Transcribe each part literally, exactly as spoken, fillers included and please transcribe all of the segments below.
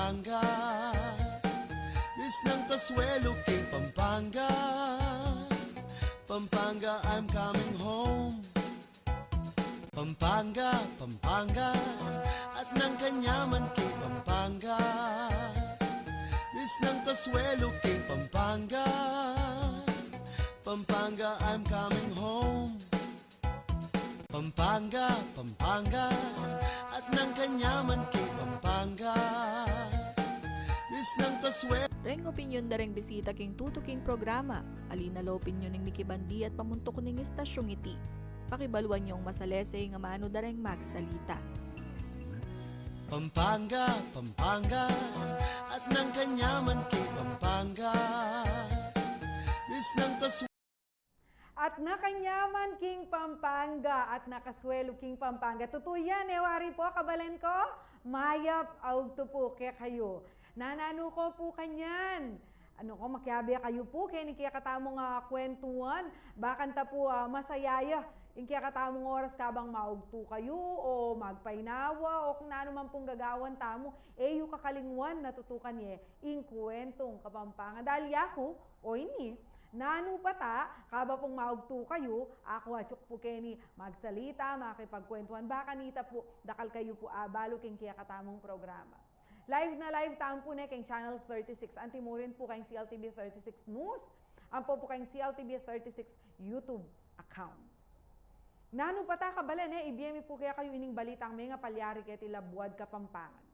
Pampanga. Miss ng kasuelo king Pampanga. Pampanga, I'm coming home. Pampanga, Pampanga, at ng kanyaman king Pampanga. Miss ng kasuelo king Pampanga. Pampanga, I'm coming home. Pampanga, Pampanga, at ng kanyaman king Pampanga. Miss ng kasuelo. Reng opinyon da reng bisita king tutuking programa. Ali na la opinyon ning mikibandi at pamuntuk ning istasyung iti. Pakibaluan yung masalese ing amanu da reng magsalita. Pampanga, Pampanga, at ng kanyaman king Pampanga. Miss ng kasuelo. At ng kanyaman king Pampanga, at ng kasuelo king Pampanga. Tutu yan, e wari pu, kabalen ku? Mayap a ugtu pu kekayu. Nananu ku pu kanyan? Anu ku, makiabe kayu pu keni kekatamung, ah, kwentuan? Bakanta pu, ah, masaya ya ing kekatamung oras kabang maugtu kayu o magpainawa o kung nanu man pung gagawan tamu, e yu kakalingwan a tutukan ye ing kwentung Kapampangan. Dahil yaku, o ini, nanu pa ta, kaba pung maugtu kayu, aku atiu pu keni magsalita, makipagkwentuan, ba kanita pu, dakal kayu pu abalu king kekatamung programa. Live na live tamu pu ne king Channel thirty-six, anti mu rin pu king C L T V thirty-six News, ampo pu king C L T V thirty-six YouTube account. Nanu pa ta, kabalen, e, ibie mi pu kekayu ining balitang menga palyari keti labuad Kapampangan.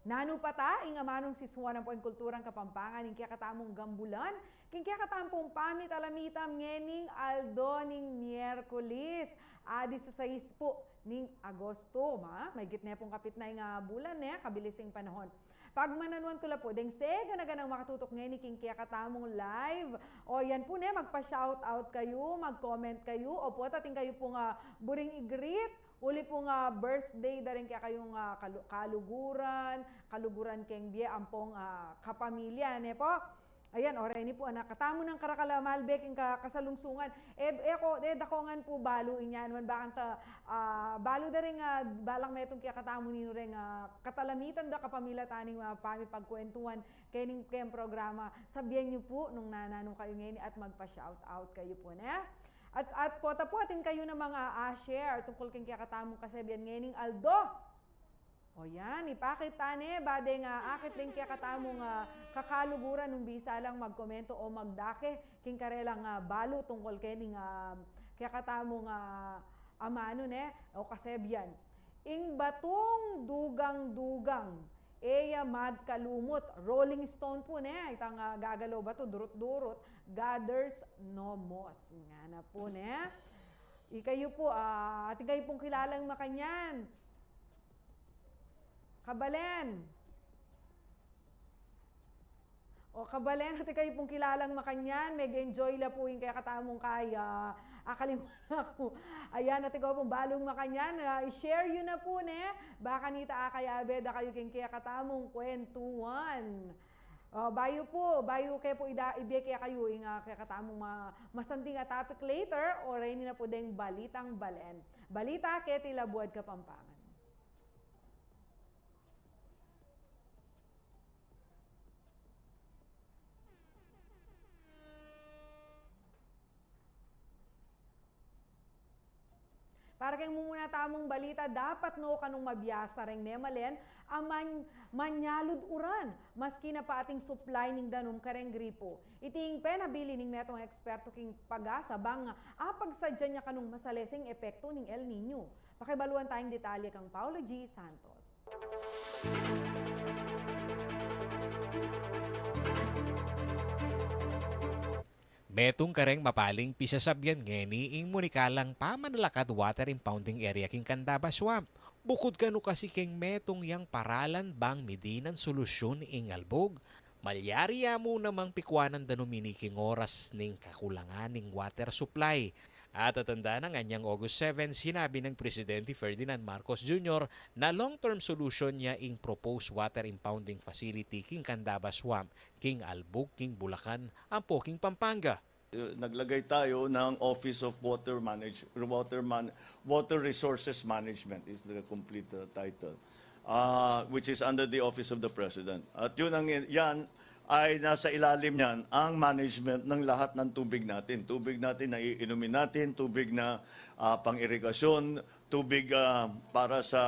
Nanu pa ta, ing amanung sisuan ampo ing kulturang Kapampangan ing kekatamung gambulan king kekatamung pamitalamitan ngening aldo ning Miyerkules, a disisais pu ning Agosto, ma, maygit ne pung kapit na ing, ah, bulan, ne, kabilis ing panahun. Pagmananuan ku la pu deng segana-ganang makatutuk ngeni king kekatamung live. O yan pu, ne, magpa-shout out kayu, mag-comment kayu, o pu, atin kayu pung, ah, buring i-greet, uli pung, ah, birthday da ring kekayung, ah, kalu-, kaluguran, kaluguran keng bie, ampong, ah, kapamilya, ne pu? Ayan, o reni pu, anak, katamu nang karakal a malbe king ka-, kasalungsungan. E, e ko, e, da ko ngan pu balu inya naman, bakanta, ah, balu da ring, ah, balang metung kekatamu ninu ring, ah, katalamitan da kapamilatan ning, ah, pamipagkwentuan kening, keng programa. Sabian yu pu nung nananu kayu ngeni at magpa-shout out kayu pu, ne? At, at pota pu, atin kayu namang, ah, a-share tungkul king kekatamung kasebian ngening aldo. O yan, ipakit ta ne, ba deng, ah, akit deng kekatamung, ah, kakaluguran nung bisa lang magkomento o magdake king karelang, ah, balu tungkul kening, ah, kekatamung, ah, amanu, ne, o kasebian. Ing batung dugang-dugang, e ya magkalumut. Rolling stone pu, ne, itang, ah, gagalaw batu, durut-durut, gathers no moss. Ngana pu, ne. Ikayu pu, ah, atin kayu pung kilalang makanyan? Kabalen. O, kabalen, atin kayu pung kilalang makanyan, meg-enjoy la pu ing kekatamung kaya. Akalimutan ku. Ayan, atin kayu pung balung makanyan, ah, i-share yu na pu, ne? Ba kanita akayabe da kayu king kekatamung kwentuan. O, bayu pu, bayu ke pu ida-, ibie kekayu ing, ah, kekatamung ma-, masanting a topic later, o reni na pu deng balitang balen. Balita keti labuad Kapampangan. Para keng mumuna tamung balita, dapat no kanung mabiasa reng memalen a man-, manyalud uran, maski na pa ating supply ning danum kareng gripo. Iti ing penabilin ning metung eksperto king PAGASA bang apagsadyan ya kanung masaleseng epekto ning El Niño. Pakibaluan tayung detalye kang Paolo G Santos. Metung kareng mapaling pisasabian ngeni ing munikalang pamanalakad water impounding area king Candaba Swamp. Bukud kanu kasi keng metung yang paralan bang midinan solusyun ing albug, malyari ya mu namang pikuanan danum ini king oras ning kakulangan ning water supply. At tatandaan, nganyang August seven, sinabi ng Presidente Ferdinand Marcos Junior na long-term solution ya ing proposed water impounding facility king Candaba Swamp, king albug king Bulacan, ampo king Pampanga. Eh, naglagay tayo ng Office of Water Manage-, Water Man-, Water Resources Management is the complete, uh, title. ah, which is under the Office of the President. At yun ang, yan ay nasa ilalim niyan ang management ng lahat ng tubig natin. Tubig natin na iinumin natin, tubig na, ah, pang-irigasyon, tubig, ah, para sa,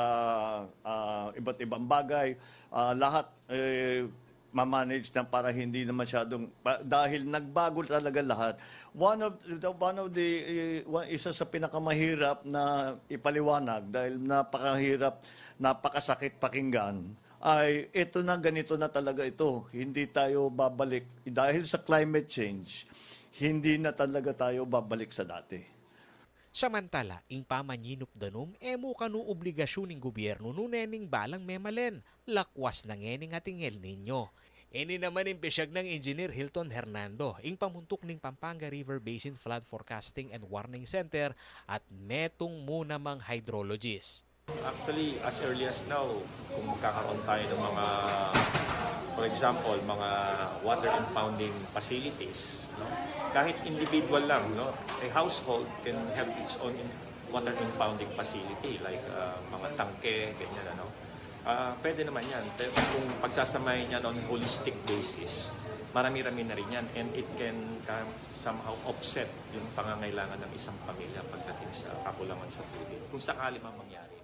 ah, iba't ibang bagay. Ah, lahat, eh, ma-manage na para hindi na masyadong, pa-, dahil nagbago talaga lahat. One of the, one of the, eh, one, isa sa pinakamahirap na ipaliwanag dahil napakahirap, napakasakit pakinggan, ay ito na, ganito na talaga ito. Hindi tayo babalik. Dahil sa climate change, hindi na talaga tayo babalik sa dati. Samantala, ing pamanyinup danum, e mu kanu obligasyun ning gobyernu nune ning balang memalen, lakwas na ngening ating El Niño. Ini naman ing pisyag nang Engineer Hilton Hernando, ing pamuntuk ning Pampanga River Basin Flood Forecasting and Warning Center at metung mu namang hydrologist. Actually, as early as now, kung magkakaroon tayo ng mga, for example, mga water impounding facilities, no? Kahit individual lang, no? A household can have its own in-, water impounding facility, like, ah, mga tangke, ganyan, ano? Ah, pwede naman yan. Pero kung pagsasamahin yan on a holistic basis, marami-rami na rin yan, and it can, ah, somehow offset yung pangangailangan ng isang pamilya pagdating sa kakulangan sa tubig, kung sakali mang mangyari.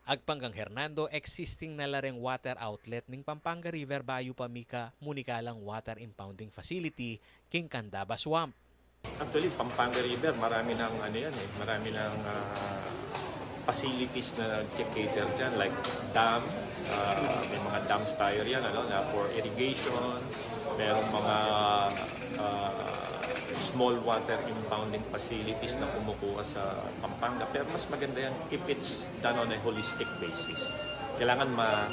Agpang kang Hernando, existing na la reng water outlet ning Pampanga River bayu pa mika mu nikalang water impounding facility king Candaba Swamp. Actually, Pampanga River, marami ng ano yan eh, marami ng, ah, facilities na nagke-cater dyan, like dam, ah, may mga dams tayo riyan, ano, na for irrigation, merong mga, ah, small water impounding facilities na kumukuha sa Pampanga. Pero mas maganda yan if it's done on a holistic basis. Kailangan ma-,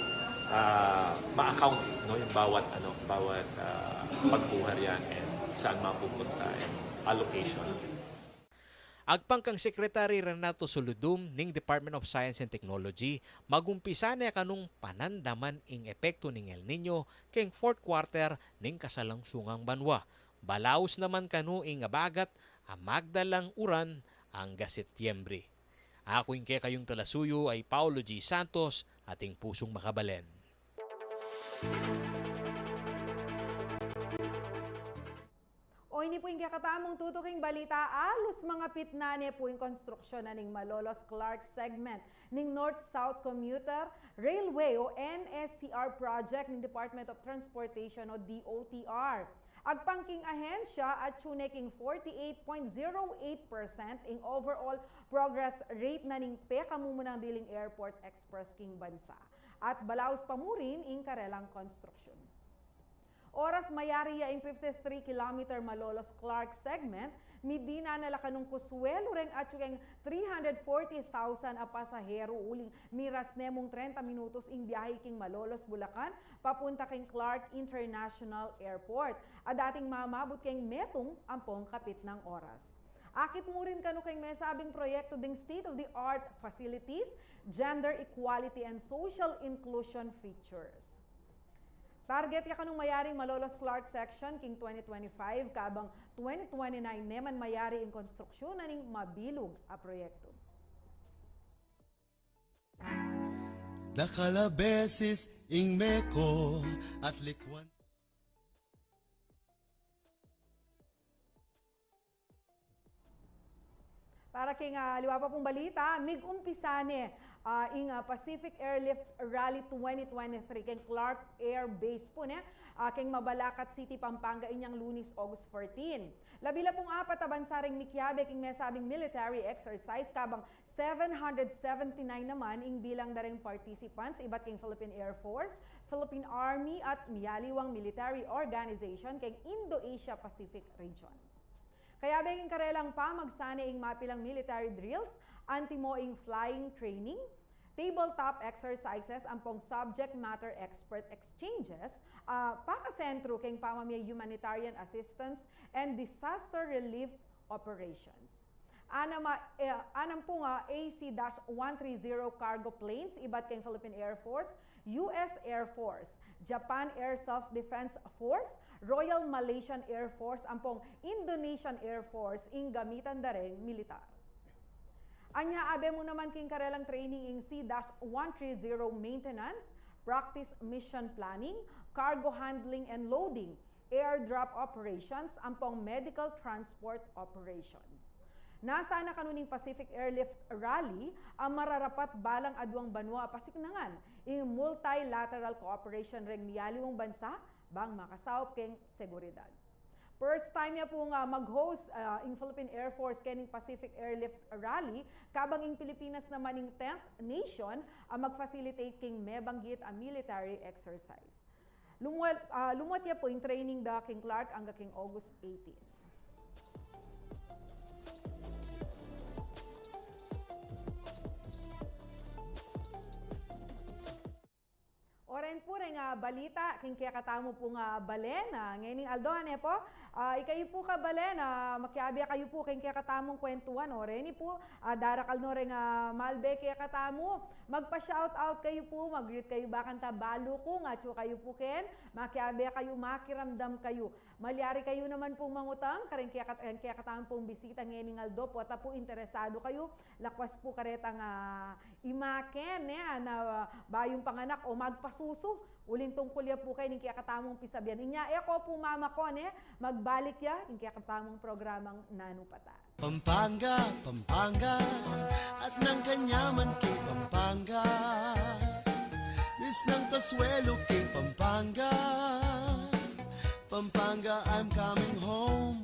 ah, ma-account, no, yung bawat, ano, bawat, ah, pagkuha riyan and saan mapupunta and allocation. Agpang kang Secretary Renato Solodum ning Department of Science and Technology, magumpisa ne kanung panandaman ing epektu ning El Niño keng fourth quarter ning kasalungsungang banua. Balaus naman kanu ing abagat a magdalang uran angga Setyembre. Aku ing kekayung talasuyu ay Paulo G Santos, ating pusung makabalen. O ini pu ing kekatamung tutuking balita, alus mangapit na ne pu ing konstruksyon na ning Malolos-Clark segment ning North-South Commuter Railway o N S C R project ning Department of Transportation o D O T R. Agpang king ahensya, atyu ne king forty-eight point zero eight percent ing overall progress rate na ning pekamumunang diling airport express king bansa. At balaus pa mu rin ing karelang konstruksyon. Oras mayari ya ing fifty-three kilometer Malolos-Clark segment, midinan na la kanung kuswelu reng atyu keng three hundred forty thousand a pasaheru uling miras ne mung trenta minutos ing biahe king Malolos, Bulacan, papunta king Clark International Airport, a dating mamabut keng metung ampong kapitnang oras. Akit mu rin kanu keng mesabing proyektu ding state-of-the-art facilities, gender equality and social inclusion features. Target ya kanung mayaring Malolos-Clark section king twenty twenty-five, kabang twenty twenty-nine ne man mayari ing konstruksyon na ning mabilug a proyektu. Dakal a beses ing meko at likwan. Para king, ah, liwa pa pung balita, migumpisa ne, ah, ing, ah, Pacific Airlift Rally twenty twenty-three keng Clark Air Base pu ne, ah, keng Mabalacat City, Pampanga, inyang Lunes, August fourteen. Labi la pung apat a bansa ring mikiabe king mesabing military exercise, kabang seven hundred seventy-nine naman ing bilang da ring participants ibat king Philippine Air Force, Philippine Army at mialiwang military organization keng Indo-Asia Pacific region. Kayabe king karelang pamagsane ing mapilang military drills, antimo ing flying training, tabletop exercises ampong subject matter expert exchanges, ah, pakasentru keng pamamie humanitarian assistance and disaster relief operations. Anam, ah, eh, anam pung, ah, A C dash one three zero cargo planes ibat keng Philippine Air Force, U S Air Force, Japan Air Self-Defense Force, Royal Malaysian Air Force ampong Indonesian Air Force ing gamitan da reng militar. Anya, abe mu naman king karelang training ing C dash one three zero maintenance, practice mission planning, cargo handling and loading, airdrop operations, ampong medical transport operations. Nasa na kanu ning Pacific Airlift Rally a mararapat balang aduang banua a pasiknangan ing multilateral cooperation reng miyaliwang bansa bang makasaup keng seguridad. First time ya pung, ah, mag-host, ah, ing Philippine Air Force kening Pacific Airlift Rally, kabang ing Pilipinas naman ing tenth nation a mag-facilitate king mebanggit a military exercise. Lumuat, ah, lumuat ya pu ing training da king Clark angga king August eighteen. Oren pu reng, ah, balita king kekatamu pung, ah, balen, ah, ngening aldo, ne pu? Ah, ikayu pu kabalen, ah, makiabe kayu pu king kekatamung kwentuan, o reni pu, ah, darakal no reng, ah, malbe kekatamu. Magpa-shout out kayu pu, mag-greet kayu ba kanta balu ku, ngatsu kayu pu ken, makiabe kayu, makiramdam kayu. Malyari kayu naman pung mangutang kareng kekatamung bisita ngening aldo, pota pu interesadu kayu, lakwas pu karetang, ah, imaken, ne, na, ah, bayung panganak o magpasusu. Uling tungkul ya pu keni ing kekatamung pisabian. Inya e ko pu mamakon, ne, magbalik ya ing kekatamung programang Nanu Pata. Pampanga, Pampanga, at nang kanyaman king Pampanga. Miss ng kasuelo king Pampanga. Pampanga, I'm coming home.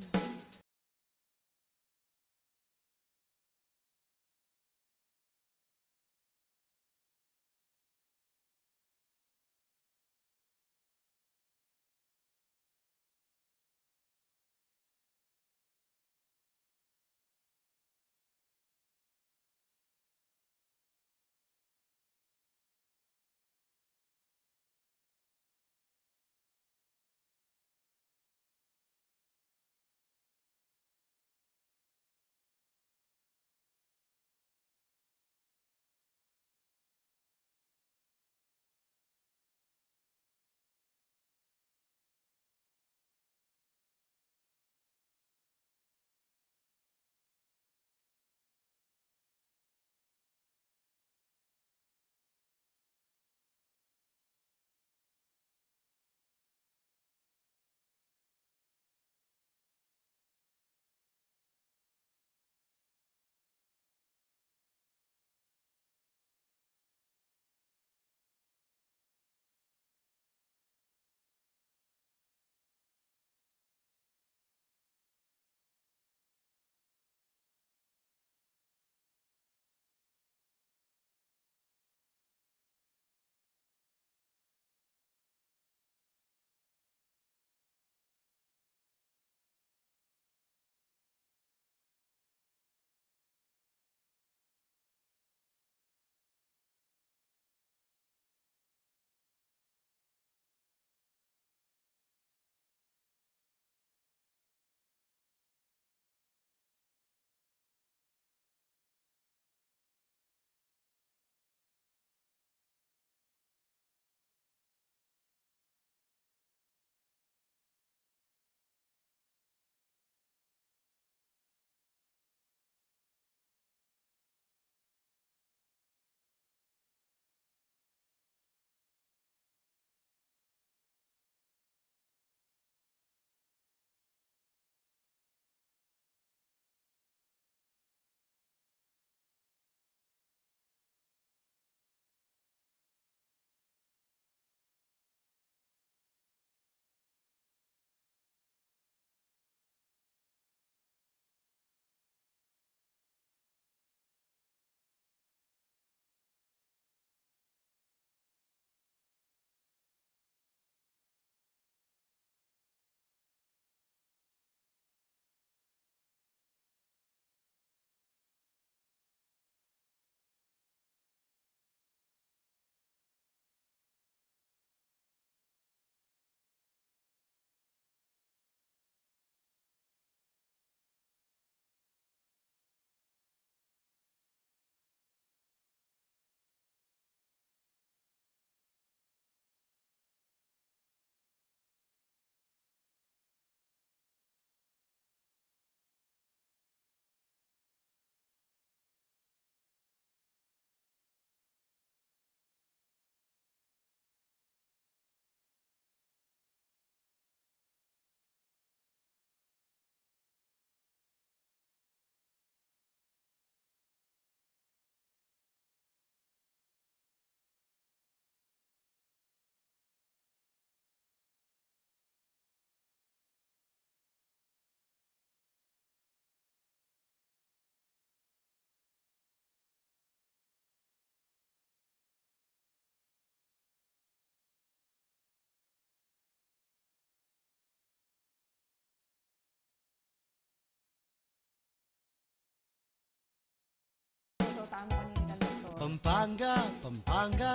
Pampanga, Pampanga,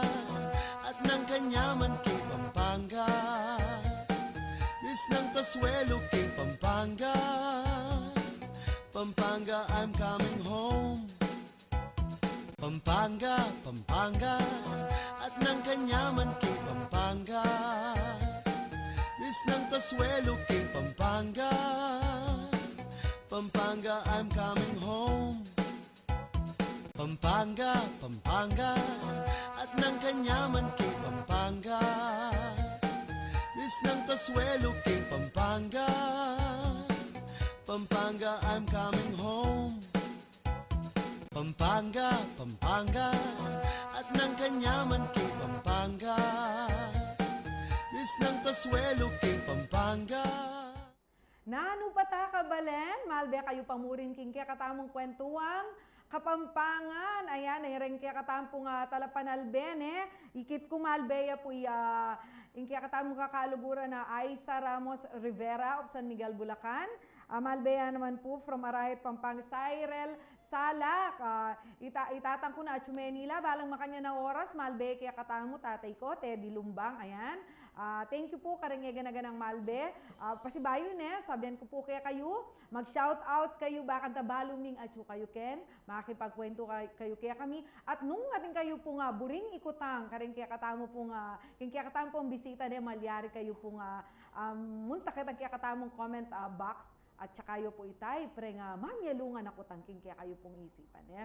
at nang kanyaman king Pampanga. Miss ng kasuelo king Pampanga. Pampanga, I'm coming home. Pampanga, Pampanga, at nang kanyaman king Pampanga. Miss ng kasuelo king Pampanga. Pampanga, I'm coming home. Pampanga, Pampanga, at nang kanyaman king Pampanga. Miss ng kasuelo king Pampanga. Pampanga, I'm coming home. Pampanga, Pampanga, at nang kanyaman king Pampanga. Miss ng kasuelo king Pampanga. Nanu pa ta, kabalen? Malbe kayu pa murin king kekatamung kwentuang Kapampangan. Ayan, e reng kekatamung, ah, talapanalbe, ne? Ikit ku malbe ya pu ya, ing kekatamung kakaluguran a Aisa Ramos Rivera of San Miguel, Bulacan. Ah, malbe ya naman pu from Arayat, Pampanga, Cyril Salak. Ah, ita-, itatang ku na atsu Manila, balang makanyan a oras, malbe kekatamu, tatay ko, Teddy Lumbang, ayan. Ah, thank you pu kareng e gana-ganang malbe. Ah, pasibayu ne, sabian ku pu kekayu, mag-shout out kayu, bakanta balu ming atsu kayu ken makipagkwentu kay-, kayu kekami. At nung atin kayu pung, ah, buring ikutang kareng kekatamu pung, ah, keng kekatamu pung bisita ne, malyari kayu pung, ah, um, munta ketang kekatamung comment, ah, box. At saka yu pu itay, pre nga, mamialungan a kutang king kekayu pung isipan, e.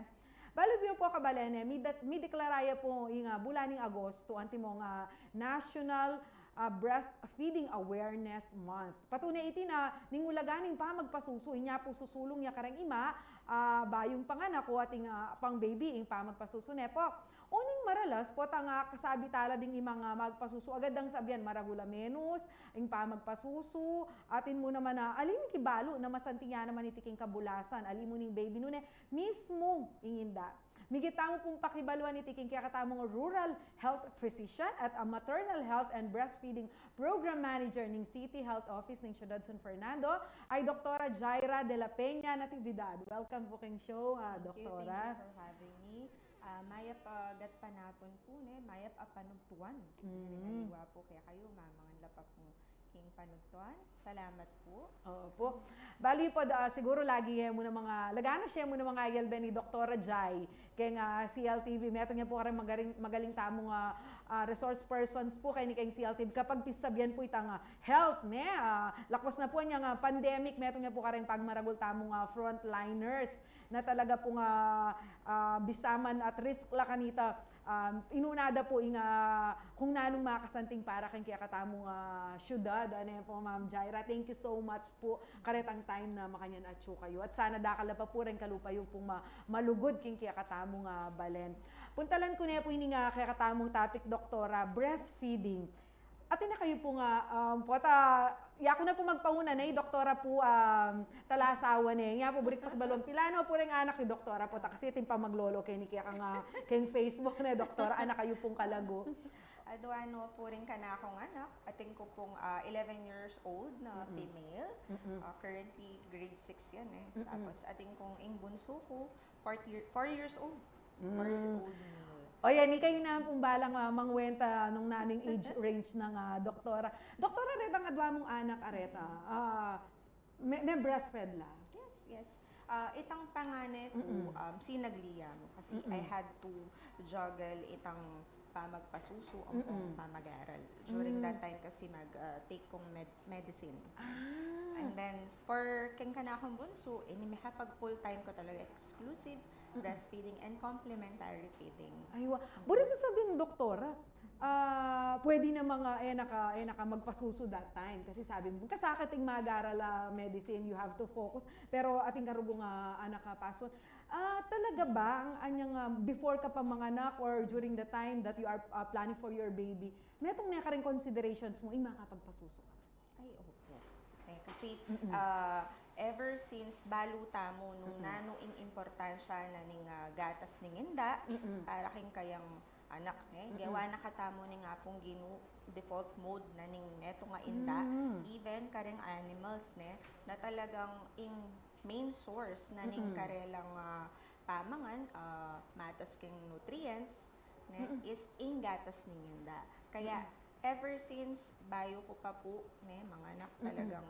Balu yu pu, kabalen, e, mide-, mideklara ya pu ing, ah, bulan ning Agosto, antimong, ah, National, ah, Breastfeeding Awareness Month. Patune iti na ning ulaga ning pamagpasusu, inya pu susulung ya kareng ima, ah, bayung panganak o ating, ah, pang-baby ing pamagpasusu, ne pu? Uling maralas pu, tang, ah, kasabi tala ding imang, ah, magpasusu, agad dang sabian maragul a menus ing pamagpasusu, atin mu naman a, ali miki balu na masanting ya naman iti king kabulasan, ali mu ning baby nu ne, mismu ing inda. Migit tamu pung pakibaluan iti king kekatamung rural health physician at a maternal health and breastfeeding program manager ning City Health Office ning Siyudad San Fernando, ay Doktora Jaira de la Peña Natividad. Welcome pu king show, ah, Thank you, Doktora. thank you for having me. Ah, mayap a gatpanapun pu, ne, mayap a panugtuan. Mm. Naliwa pu kekayu, mamangan la pa pu king panugtuan. Salamat pu. Opo. Bali pu, ah, siguro lagi e mu na mga, lagana siya mu na mga ayalbe ni Doktora Jai keng, ah, C L T V. Metung ya pu kareng magaling, magaling tamung, ah, ah, resource persons pu keni keng C L T V. Kapag pisabian pu itang, ah, health, ne? Ah, lakwas na pu inyang, ah, pandemic, metung ya pu kareng pagmaragul tamung, ah, frontliners na talaga pung, ah, ah, bisa man at risk la kanita, ah, inuna da pu ing, ah, kung nanung makasanting para keng kekatamung, ah, siyudad, ane pu, Ma'am Jaira. Thank you so much pu karetang time na makanyan atsu kayu. At sana dakal la pa pu reng kalupa yu pung ma-, malugud keng kekatamung, ah, balen. Puntalan ku ne pu ining, ah, kekatamung topic, Doktora, breastfeeding. Atin na kayu pu nga, um, pota, yaku na pu magpauna, ne, i Doktora pu, um, talasawa ne. Nya pu, burik pakibaluan, pila na pu reng anak yu, Doktora, pota, kasi atin pamaglolo keni keka nga keng Facebook, ne, Doktora, anak kayu pung kalago. Adwa no pu ring kanakung anak, atin ku pung, ah, eleven years old na female, ah, currently grade six yan e. Tapos atin kung ing bunsu ku, four, year, four years old. Four year old male. O yan, ikayu na pung balang, ah, mangwenta nung nanung age range nang, ah, Doktora. Doktora, retang adwa mung anak areta, ah, me, me breastfed la? Yes, yes. Ah, itang pangane ku, um, sinagli ya mu kasi I had to juggle itang pamagpasusu, ampong pamag-aral. During that time kasi mag, ah, take kung med-, medicine. And then, for keng kanakung bunsu, ini mihapag full time ku talaga exclusive breastfeeding and complementary feeding. Aywa. Buri mu sabian, Doktora, ah, pwede na mga, e na ka, e na ka magpasusu that time. Kasi sabi mu, kasakit ing mag-aral a medicine, you have to focus. Pero atin karugong, ah, anak a pasun. Ah, talaga ba ang anyang, ah, before ka pa manganak or during the time that you are, ah, planning for your baby, metung ne kareng considerations mu ing makapagpasusu ka? Ay, opo. Eh, kasi, ah, ever since balu tamu nung nanu ing importansya na ning, ah, gatas ning inda para king kayang anak, eh. Gewa na katamu ning Apung Ginu default mode na ning metung a inda, even kareng animals, ne, na talagang ing main source na ning karelang, ah, pamangan, ah, matas keng nutrients, ne, is ing gatas ning inda. Kaya, ever since, bayu ku pa pu, ne, manganak, talagang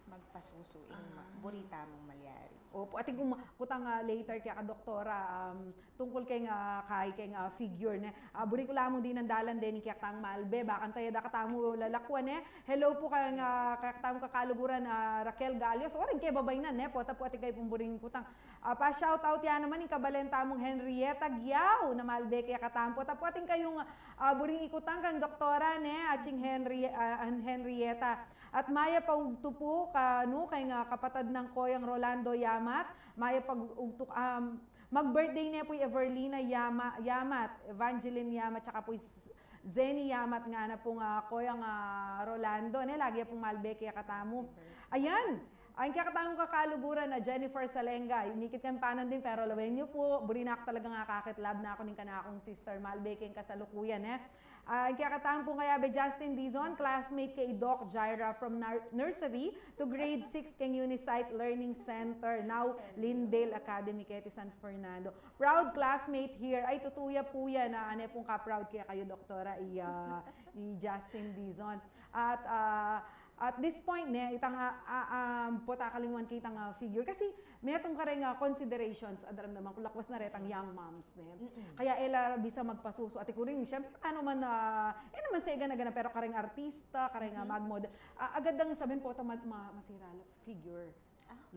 magpasusu ing ma-, buri tamung malyari. Opo, atin ku ma-, kutang, ah, later keka Doktora, um, tungkul keng, ah, keng, ah, figure, ne. Ah, buri ku lamung dinan dalan deni keng kekatang malbe, bakanta e da katamu lalakwan, ne. Hello pu keng, ah, kekatamu kakaluguran, ah, Raquel Galios, o ring kebabaynan, ne, pota pu atin kayu pung buring kutang. Ah, pa-shoutout ya naman ing kabalen tamung Henrietta Guiao, na malbe kekatamu, pota pu atin kayung, ah, buring ikutang kang Doktora, ne, ating Henri-, ah, Hen-, Henrietta. At mayap a ugtu pu kanu, keng, ah, kapatad nang Koyang Rolando Yamat, mayap a ugtu, um, mag-birthday ne pu i Everlina Yama-, Yamat, Evangeline Yamat, tsaka pu i S-, Zenny Yamat ngana pung, ah, Koyang, ah, Rolando, ne, lagi ya pung malbe kekatamu. Ayan, ing kekatamung kakaluguran a Jennifer Salenga, mikit keng panan din, pero lawen yu pu, buri na ku talagang akakit, love na ku ning kanakung sister, malbe keng kasalukuyan, e. Ah, ing kekatamung kayabe Justin Dizon, classmate kay Doc Jaira from nar-, nursery to grade six keng Unisite Learning Center, now Lindale Academy, keti San Fernando. Proud classmate here. Ay, tutu ya pu yan, a, ane pung ka-proud kekayu, Doktora, i, ah, i Justin Dizon. At, ah, at this point, ne, itang, ah, ah, um, pota kalingwan ke itang, ah, figure. Kasi, metung kareng, ah, considerations, a daramdaman ku, lakwas na retang young moms, ne. Kaya e la bisa magpasusu. Atin ku rin, siyempre, ano man, ah, e naman sa gana-gana, pero kareng artista, kareng, ah, magmodel. Ah, agad dang sabyan, pota ma-, ma-, masira la figure.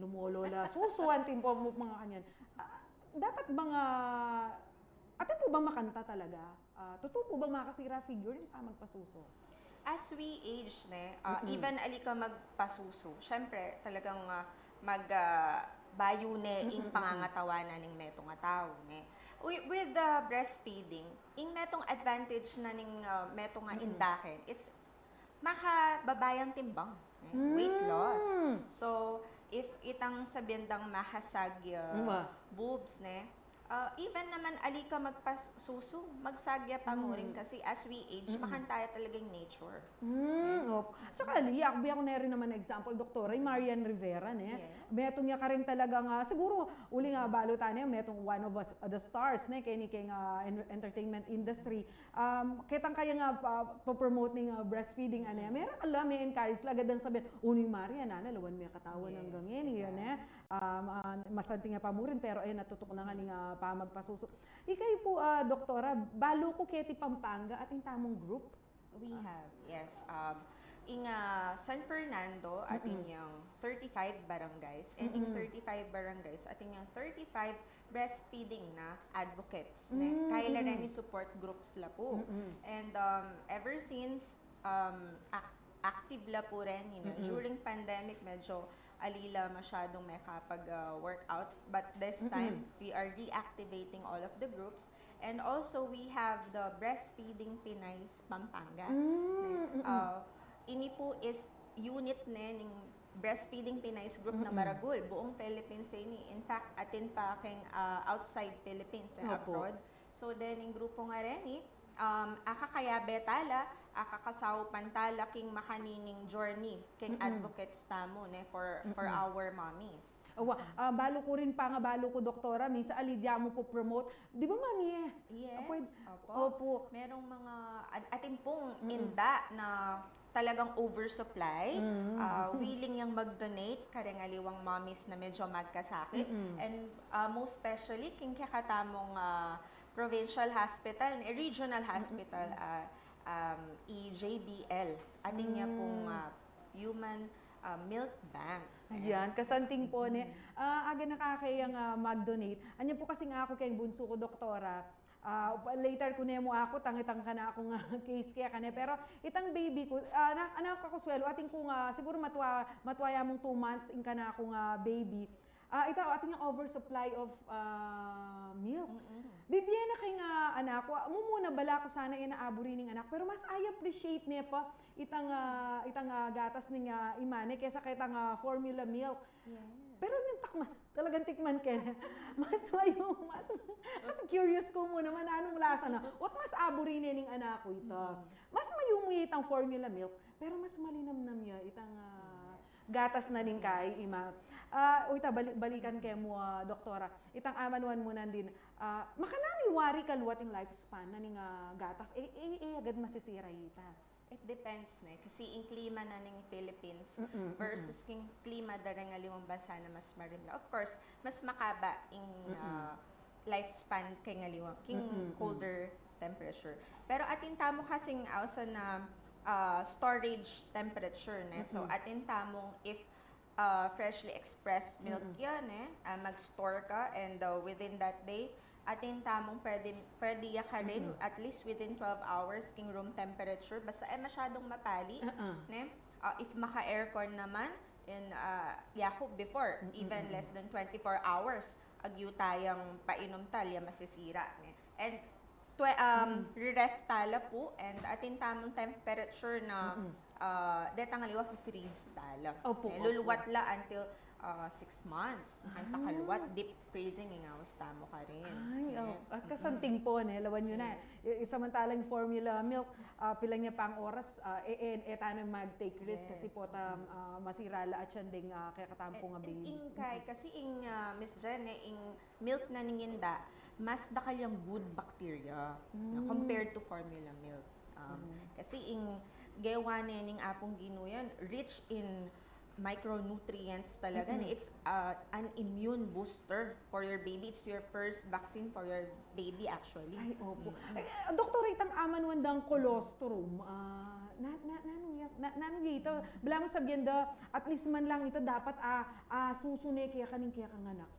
Lumolo la susu, anting pu, mga kanyan. Ah, dapat ba nga, atin pu ba makanta talaga? Ah, tutu pu ba makasira figure ing pamagpasusu? As we age, ne, ah, even ali ka magpasusu, syempre, talagang, ah, mag, ah, bayu ne ing pangangatawanan ning metung a tau, ne. Wi-, with the breastfeeding, ing metung advantage na ning, ah, metung a indaken is makababa yang timbang, eh, weight loss. So, if itang sabyan dang makasagya boobs, ne, ah, even naman ali ka magpasusu, magsagya pa mu rin kasi as we age, makanta ya talaga ing nature. Mm, op. Tsaka ali, akbe ku ne rin naman example, Doktora, i Marian Rivera, ne? Yes. Metung ya karin talagang, ah, siguro, uli nga balu tane, metung one of us, the stars, ne, keni keng, ah, en-, entertainment industry. Um, ketang kaya nga, ah, pa-promote ning, ah, breastfeeding, ane, meron ka la, me-encourage la, agad dang sabyan, "O, ning Marian, nanu, lawan me katawan anggang ngeni, yan, eh." Um, ah, masanting ya pa mu rin, pero, eh, natutuk na nga ning, ah, pamagpasusu. Ikayu pu, ah, Doktora, balu ku keti Pampanga, atin tamung group? We have, yes. Um, ing, ah, San Fernando, atin yang thirty-five barangays, and ing thirty-five barangays, atin yang thirty-five breastfeeding na advocates, ne? Kaila reni support groups la pu. And, um, ever since, um, ac-, active la pu reni, ne? During pandemic, medyo ali la masyadung makapag, uh, workout. But this time, we are reactivating all of the groups. And also, we have the Breastfeeding Pinays Pampanga. Uh, ini pu is unit ne ning Breastfeeding Pinays group na maragul, buung Philippines ini. In fact, atin pa keng, ah, outside Philippines, eh, abroad. So, then, ing grupo nga reni, um, akakayabe tala, akakasaupan tala king makanining journey keng advocates tamu, ne, for, for our mommies. Awa, ah, balu ku rin, pangabalu ku, Doktora, minsan ali dia mu pu-promote. Di ba, Mami, eh? Yes, opo. Merong mga, at-, atin pung inda na talagang oversupply, ah, willing yang mag-donate kareng aliwang mommies na medyo magkasakit. And, ah, most especially, king kekatamung, ah, provincial hospital, eh, regional hospital, ah, um, i J B L. Atin ya pung, ah, human, ah, milk bank. Ayan, kasanting pu, ne. Ah, aga na ka kayang, ah, mag-donate. Anya pu kasing aku keng bunsu ku, Doktora, ah, later ku ne mu aku, tang itang kanakung, ah, case kaya kane. Pero itang baby ku, ah, na, anak ku, Consuelo, atin kung, ah, siguro matua, matua ya mung two months ing kanakung, ah, baby. Ah, ita, atin yang oversupply of, ah, milk. Bibie na keng, ah, anak ku, ah, mumuna bala ku sana e na aburi ning anak ku. Pero mas I appreciate ne pa itang, ah, itang, ah, gatas ning, ah, ima ne kesa ketang, ah, formula milk. Yes. Pero nung takman, talagang tikman ke ne, mas mayu-, mas, mas curious ku mu naman nanung lasa na. At mas aburi ne ning anak ku ita. Mas mayumu ya itang formula milk, pero mas malinamnam ya itang, ah, Gatas na ning kai, ima. Ah, uy, ta, bali-, balikan ke mu, ah, doktora. Itang amanuan mu nandin, ah, makananu i wari kaluat ing lifespan na ning, ah, gatas? E, e, e, agad masisira ita. It depends, ne? Kasi ing klima na ning Philippines versus king klima da reng aliwang bansa na mas marimla. Of course, mas makaba ing, ah, lifespan keng aliwang, king colder temperature. Pero atin tamu kasing ausan na, ah, storage temperature, ne? So, atin tamung if, ah, freshly expressed milk yan, eh, ah, mag-store ka, and, ah, within that day, atin tamung pwede, pwede ya karin, at least within twelve hours, king room temperature. Basta e masyadung mapali, ne? Ah, if maka-aircon naman, in, ah, yaku before, even less than twenty-four hours, agyu tayang painum ta, e ya masisira, ne? And twe-, um, re-ref ta la pu, and atin tamung temperature na, ah, detang aliwa fi-freeze ta la. Opo, eh, opo. Luluwat la until, ah, six months. Makanyan ta kaluwat, deep freezing, ing awas tamu karin. Ay, oh, ah, kasanting pu, ne? Lawan yu na. Yes. I-, isamantalang formula milk, ah, pila nya pang oras, ah, e, e, e tana mag-take risk kasi pu ta, ah, masira la atyan deng, ah, kaya katampu nga babies. Ing kai, kasi ing, ah, Miss Jen, eh, ing milk na ning inda, mas dakal yang good bacteria na compared to formula milk. Um, kasi ing gewa ne ning Apung Ginu yan, rich in micronutrients talaga. It's, uh, an immune booster for your baby. It's your first vaccine for your baby, actually. Ay, opo. Ay, ah, doktora, itang amanuan dang colostrum, ah, na, na, nanu ya, na, nanu ya ita? Balamu sabyan da, at least man lang ita dapat, ah, ah, susune kaya kaning kaya kang anak.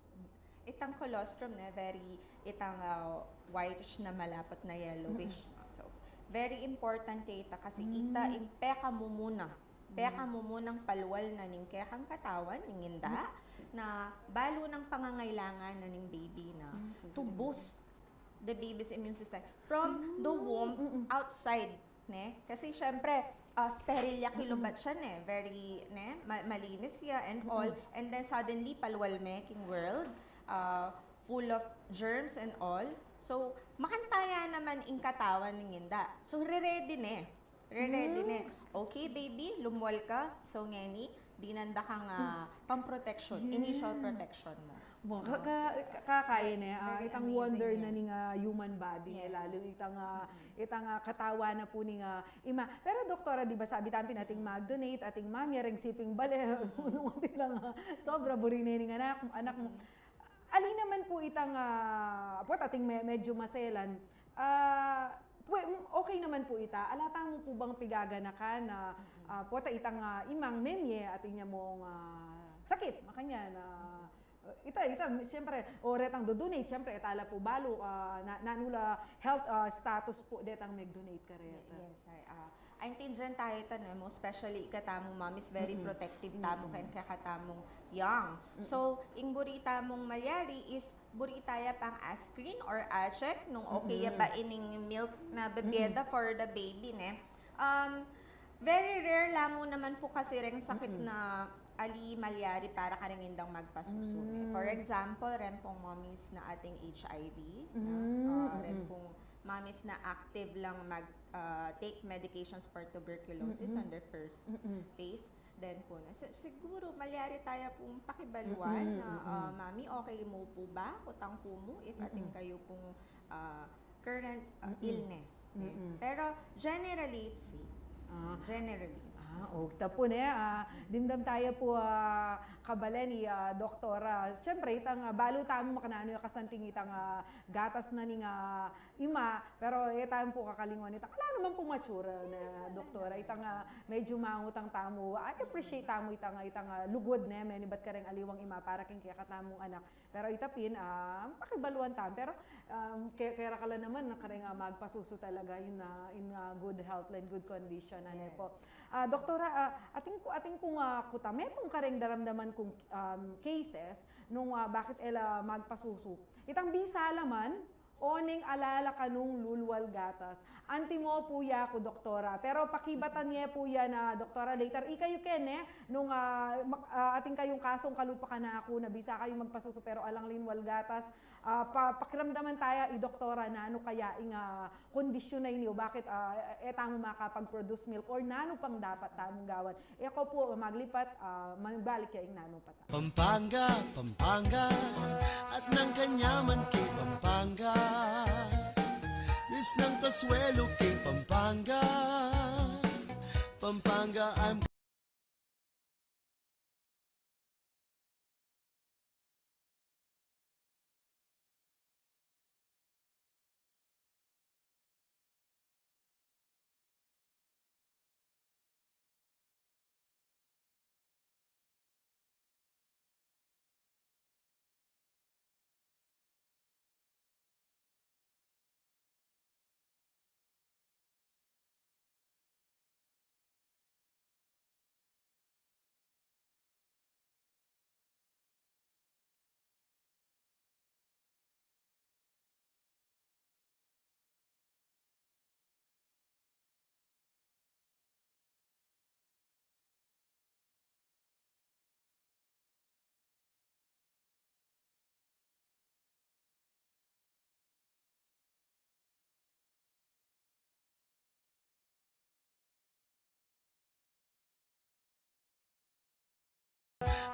Itang colostrum, ne, very, itang, ah, whitish na malapot na yellowish. So, very important ya ita kasi ita ing pekamumuna. Pekamumunang palwal na ning kekang katawan, ning inda, na balu nang pangangailangan na ning baby na to boost the baby's immune system from the womb outside, ne? Kasi syempre, ah, sterile ya kilubat siya, ne? Very, ne? Ma-, malinis ya and all. And then suddenly, palwal me king world, ah, full of germs and all. So, makanta ya naman ing katawan ning inda. So, re-ready ne. Re-ready ne. Okay, baby, lumwal ka. So, ngeni, dinan da kang, ah, pang-protection, initial protection mu. Bon, ka-, ka-, ka-, kakaya ne, ah, itang wonder na ning, ah, human body ne, lalu itang, ah, itang, ah, katawan na pu ning, ah, ima. Pero, doktora, di ba sabi tamu pin atin mag-donate, atin mamye reng siping bale, nung atin lang, ah, sobra buri ne ning anak, anak mu. Ali naman pu itang, ah, apu, atin me-, medyo maselan, ah, pwe-, okay naman pu ita. Ala tamu pu bang pigaganakan na, ah, apu, itang, ah, imang memye, atin ya mung, ah, sakit, makanyan, ah, ita, ita, siyempre, o retang do-donate, siyempre, ita la pu balu, ah, na, nanu la health, ah, status pu detang mag-donate kareta. Yes, ay, ah, aintindian tayu ita, ne, most especially ikatamung mommies, very protective tamu keng kekatamung young. So, ing buri tamung malyari is buri taya pang-aspirin or a-check nung okay ya ba ining milk na bibie da for the baby, ne? Um, very rare la mu naman pu kasi reng sakit na ali malyari para kareng indang magpasusu, ne? For example, reng pung mommies na ating H I V, na, ah, reng pung mommies na active lang mag, ah, take medications for tuberculosis on their first phase. Then pu na, si-, siguro, malyari taya pung pakibaluan na, ah, "Mami, okay mu pu ba kutang ku mu if atin kayu pung, ah, current, ah, illness?" Pero generally, it's safe. Ah. Generally. Ah, okay. Ita pu ne, ah, dimdam taya pu, ah, kabalen i, ah, doktora. Siyempre, itang, ah, balu tamu makananu ya kasanting itang, ah, gatas na ning, ah, ima, pero e tamu pu kakalingwan ita. Ala naman pu mature ne, doktora. Itang, ah, medyo mangutang tamu. I appreciate tamu itang, itang, ah, lugud ne, menibat kareng aliwang ima para keng kekatamung anak. Pero ita pin, ah, pakibaluan tamu. Pero, um, ke-, kera ka la naman, kareng, ah, magpasusu talaga in, ah, in, ah, good health and good condition, ane pu. Ah, doktora, ah, atin ku-, atin kung, ah, kuta, metung kareng daramdaman kung, um, cases nung, ah, bakit e la magpasusu. Itang bisa la man, O neng alala ka nung lulwal gatas. Antimo pu ya ku, Doktora. Pero pakibatan ye pu ya na, Doktora, later. Ikayu ken, e, nung, ah, mak-, ah, atin kayung kasung kalupa kanaku na bisa kayung magpasusu pero alang linwal gatas. Ah, pa-, pakiramdaman taya i Doktora nanu kaya ing, ah, kondisyun a ini o bakit, ah, e tamu makapag-produce milk or nanu pang dapat tamung gawan. E ko pu maglipat, ah, magbalik ya ing nanu pa ta. Pampanga, Pampanga, at nang kanyaman keng Pampanga. Miss ng Casuelo keng Pampanga. Pampanga, I'm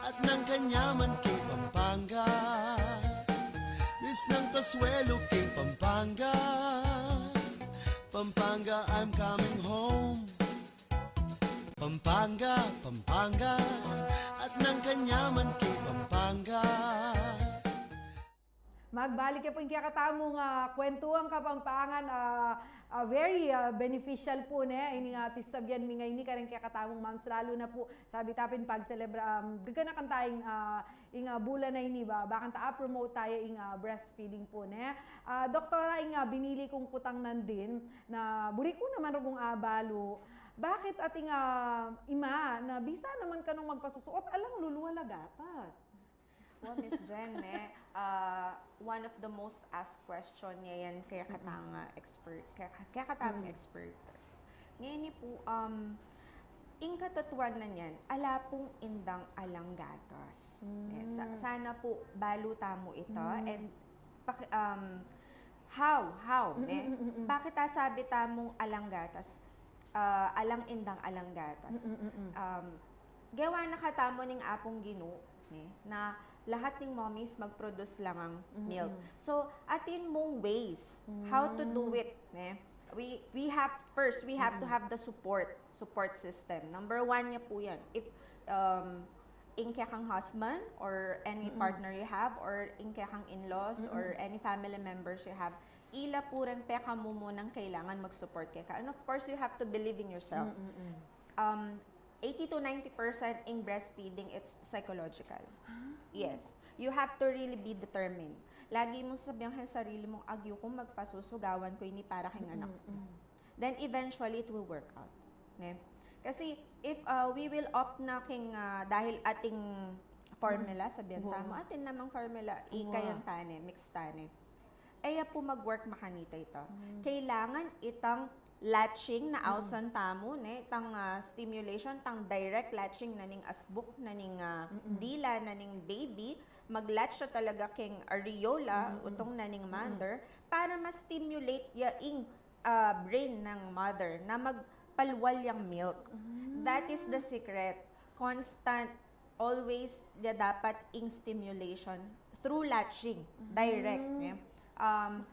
At nang kanyaman keng Pampanga. Miss ng Casuelo keng Pampanga. Pampanga, I'm coming home. Pampanga, Pampanga, at nang kanyaman keng Pampanga. Magbalik ya pu ing kekatamung, ah, kwentuhang Kapampangan, ah, ah, very, ah, beneficial pu, ne? Ini nga pisasabian mi ngeni kareng kekatamung moms, lalu na pu, sabi ta pin pagselebra, um, gaganakan taya ing, ah, ing, ah, bulan a ini ba, bakanta a-promote taya ing, ah, breastfeeding pu, ne? Ah, Doktora, ing, ah, binili kung kutang nandin, na buri ku naman rugung abalu, bakit ating, ah, ima na bisa naman kanung magpasusu ot alang lulwal a gatas? Well, Miss Jen, ne, ah, one of the most asked question niya yan kaya katang, ah, expert, kaya, kaya katang experts. Ngeni pu, um, ing katutuan na niyan, ala pung indang alang gatas. Eh, sa-, sana pu balu tamu ita and paki-, um, how, how, ne? Bakit asabi tamung alang gatas? Ah, alang indang alang gatas. Um, gewa na katamu ning Apung Ginu, ne, na lahat ning mommies mag-produce lang ang milk. So, atin mung ways how to do it, ne? We, we have, first, we have to have the support, support system. Number one niya pu yan. If, um, ing kekang husband or any partner you have or ing kekang in-laws or any family members you have, ila pu rin pekamumunang kailangan mag-support keka. And of course, you have to believe in yourself. Um, eighty to ninety percent in breastfeeding, it's psychological. Yes. You have to really be determined. Lagi mung sasabian keng sarili mung, "Agyu kung magpasusu, gawan ku ini para keng anak ku." Then eventually, it will work out. Ne? Kasi if, uh, we will opt na keng, uh, dahil ating formula, sabian tamu, atin namang formula, ika yan tane, mix tane. E ya pu mag-work makanita ita. Kailangan itang latching na ausan tamu, ne, itang, ah, stimulation, itang direct latching na ning asbuk, na ning, ah, dila, na ning baby, mag-latch siya talaga keng areola, utung na ning mother, para ma-stimulate ya ing, ah, brain ng mother na magpalwal yang milk. That is the secret. Constant, always ya dapat ing stimulation through latching, direct, ne? Um,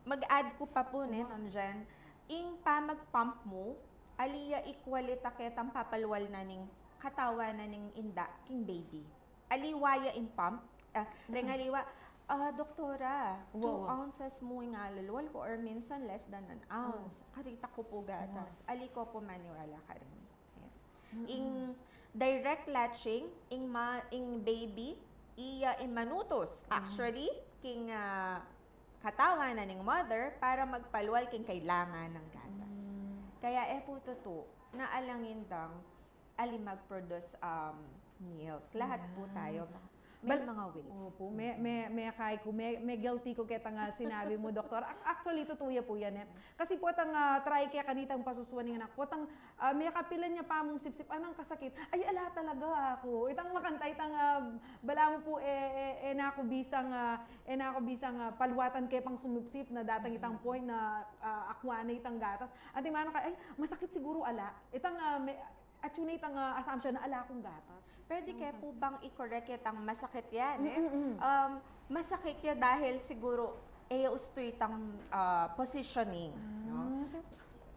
mag-add ku pa pu, ne, Ma'am Jen, ing pamag-pump mu, ali ya equal ita ketang papalwal na ning katawan na ning inda king baby. Aliwa ya ing pump, ah, reng aliwa, ah, Doktora, two ounces mu ing alalwal ku or minsan less than an ounce. Karita ku pu gatas. Ali ko pu maniwala karin. Ing direct latching, ing ma-, ing baby, iya ing manutus, actually, king, ah, katawan na ning mother para magpalwal king kailangan ng gatas. Kaya e pu tutu na alang indang ali mag-produce, um, milk. Lahat pu tayo. May mga ways. Opo, me, me, me kay ku, me, me guilty ku ketang, ah, sinabi mu, Doktor. Ac-, actually, tutu ya pu yan, e. Kasi pu itang, ah, try ke kanitang pasusuan ning anak ku, itang, ah, me kapilan ya pa mung sipsip, anang kasakit. Ay, ala talaga aku. Itang makanta, itang, ah, balamu pu, e, e, e na ku bisang, ah, e na ku bisang, ah, paluatan ke pang sumipsip na datang itang point na, ah, akua na itang gatas. At imano ka, ay, masakit siguru ala. Itang, ah, me, atyu na itang, ah, assumption na ala kung gatas. Pwede ke pu bang i-correct itang masakit yan, e? Mm, mm, mm. Um, masakit ya dahil siguru, e ya ustu itang, ah, positioning, no? Ah.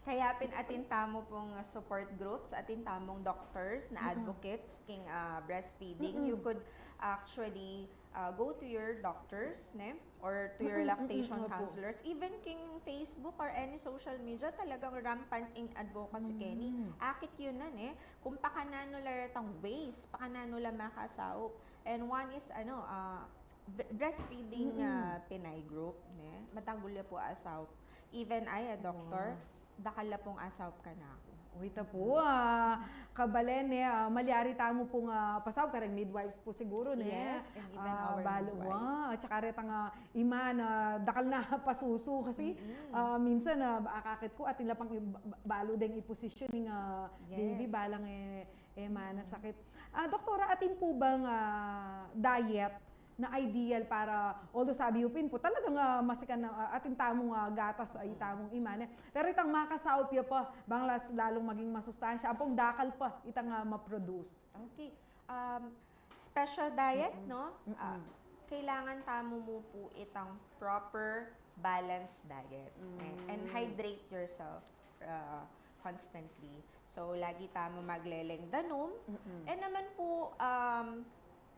Kaya pin atin tamu pung support groups, atin tamung doctors na advocates king, ah, breastfeeding. Mm-mm. You could actually, ah, go to your doctors, ne? Or to your lactation counselors. Even king Facebook or any social media, talagang rampant ing advocacy keni. Akit yu na, ne? Kung pakananu la retang ways, pakananu la makasaup. And one is, ano, ah, bre-, breastfeeding, ah, Pinay group, ne? Matagul ya pu asaup. Even I, a doctor, dakal la pung asaup kanaku. Uy, ita pu, ah, kabalen, e, ah, malyari tamu pung, ah, pasaup, kareng midwives pu siguru, ne? Yes, and even our midwives. At saka retang, ah, ima na dakal na pasusu kasi, ah, minsan, ah, akakit ku, atin la pang i-, ba-, balu deng i-position ning, ah, baby, balang, e, e, manasakit. Ah, Doktora, atin pu bang, ah, diet na ideal para, although sabi yu pin pu, talagang, ah, masikan na, ah, atin tamung, ah, gatas, a, itamung ima, ne? Pero itang makasaup ya pa, bang las-, lalung maging masustansya, ampong dakal pa itang, ah, ma-produce. Okay. Um, special diet, no? Ah, kailangan tamu mu pu itang proper balanced diet, e, and hydrate yourself, ah, constantly. So, lagi tamu magleleng danum. E naman pu, um,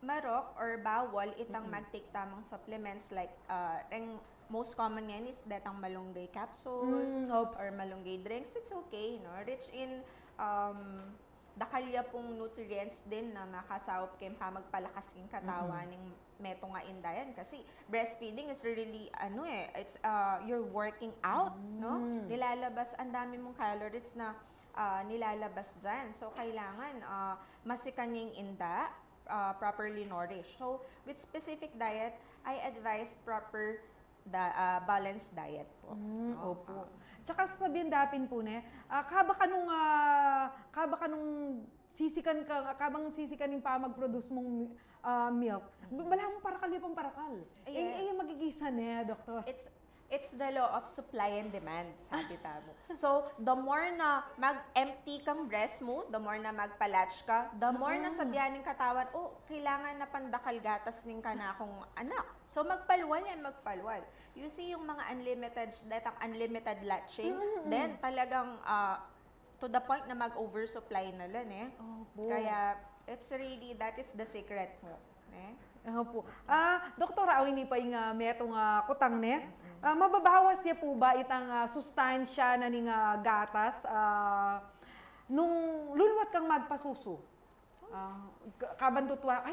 marok or bawal itang mag-take tamung supplements like, ah, ang most common ngayon is detang malunggay capsules or malunggay drinks. It's okay, no? Rich in, um, dakal ya pung nutrients din na makasaup keng pamagpalakas king katawan ning metung a inda yan. Kasi breastfeeding is really, ano e, it's, ah, you're working out, no? Nilalabas, ang dami mung calories na, ah, nilalabas diyan. So, kailangan, ah, masikan yang inda, ah, properly nourished. So, with specific diet, I advise proper da-, ah, balanced diet po. Mm, opo. Tsaka sasabihan da pin pu, ne, ah, kaba ka nung, ah, kaba ka nung sisikan ka, kabang sisikan ing pamag-produce mung, ah, milk, balamu parakal ya pang parakal. E, e, magigisa, ne, Doktor? It's, it's the law of supply and demand, sabi tamu. So, the more na mag-empty kang breast mu, the more na magpa-latch ka, the more na sabihan ning katawan, "Oh, kailangan na pang dakal gatas ning kanakung anak." So, magpalwal yan, magpalwal. You see, yung mga unlimited, detang unlimited latching, then talagang, ah, to the point na mag-oversupply na la, ne? Opo. Kaya, it's really, that is the secret po, ne? Opo. Ah, Doktora, awa, ini pa ing, ah, metung a kutang, ne? Ah, mababawas ya pu ba itang, ah, sustansya na ning, ah, gatas, ah, nung luluat kang magpasusu? Ah, ka-, kaban tutua, ay,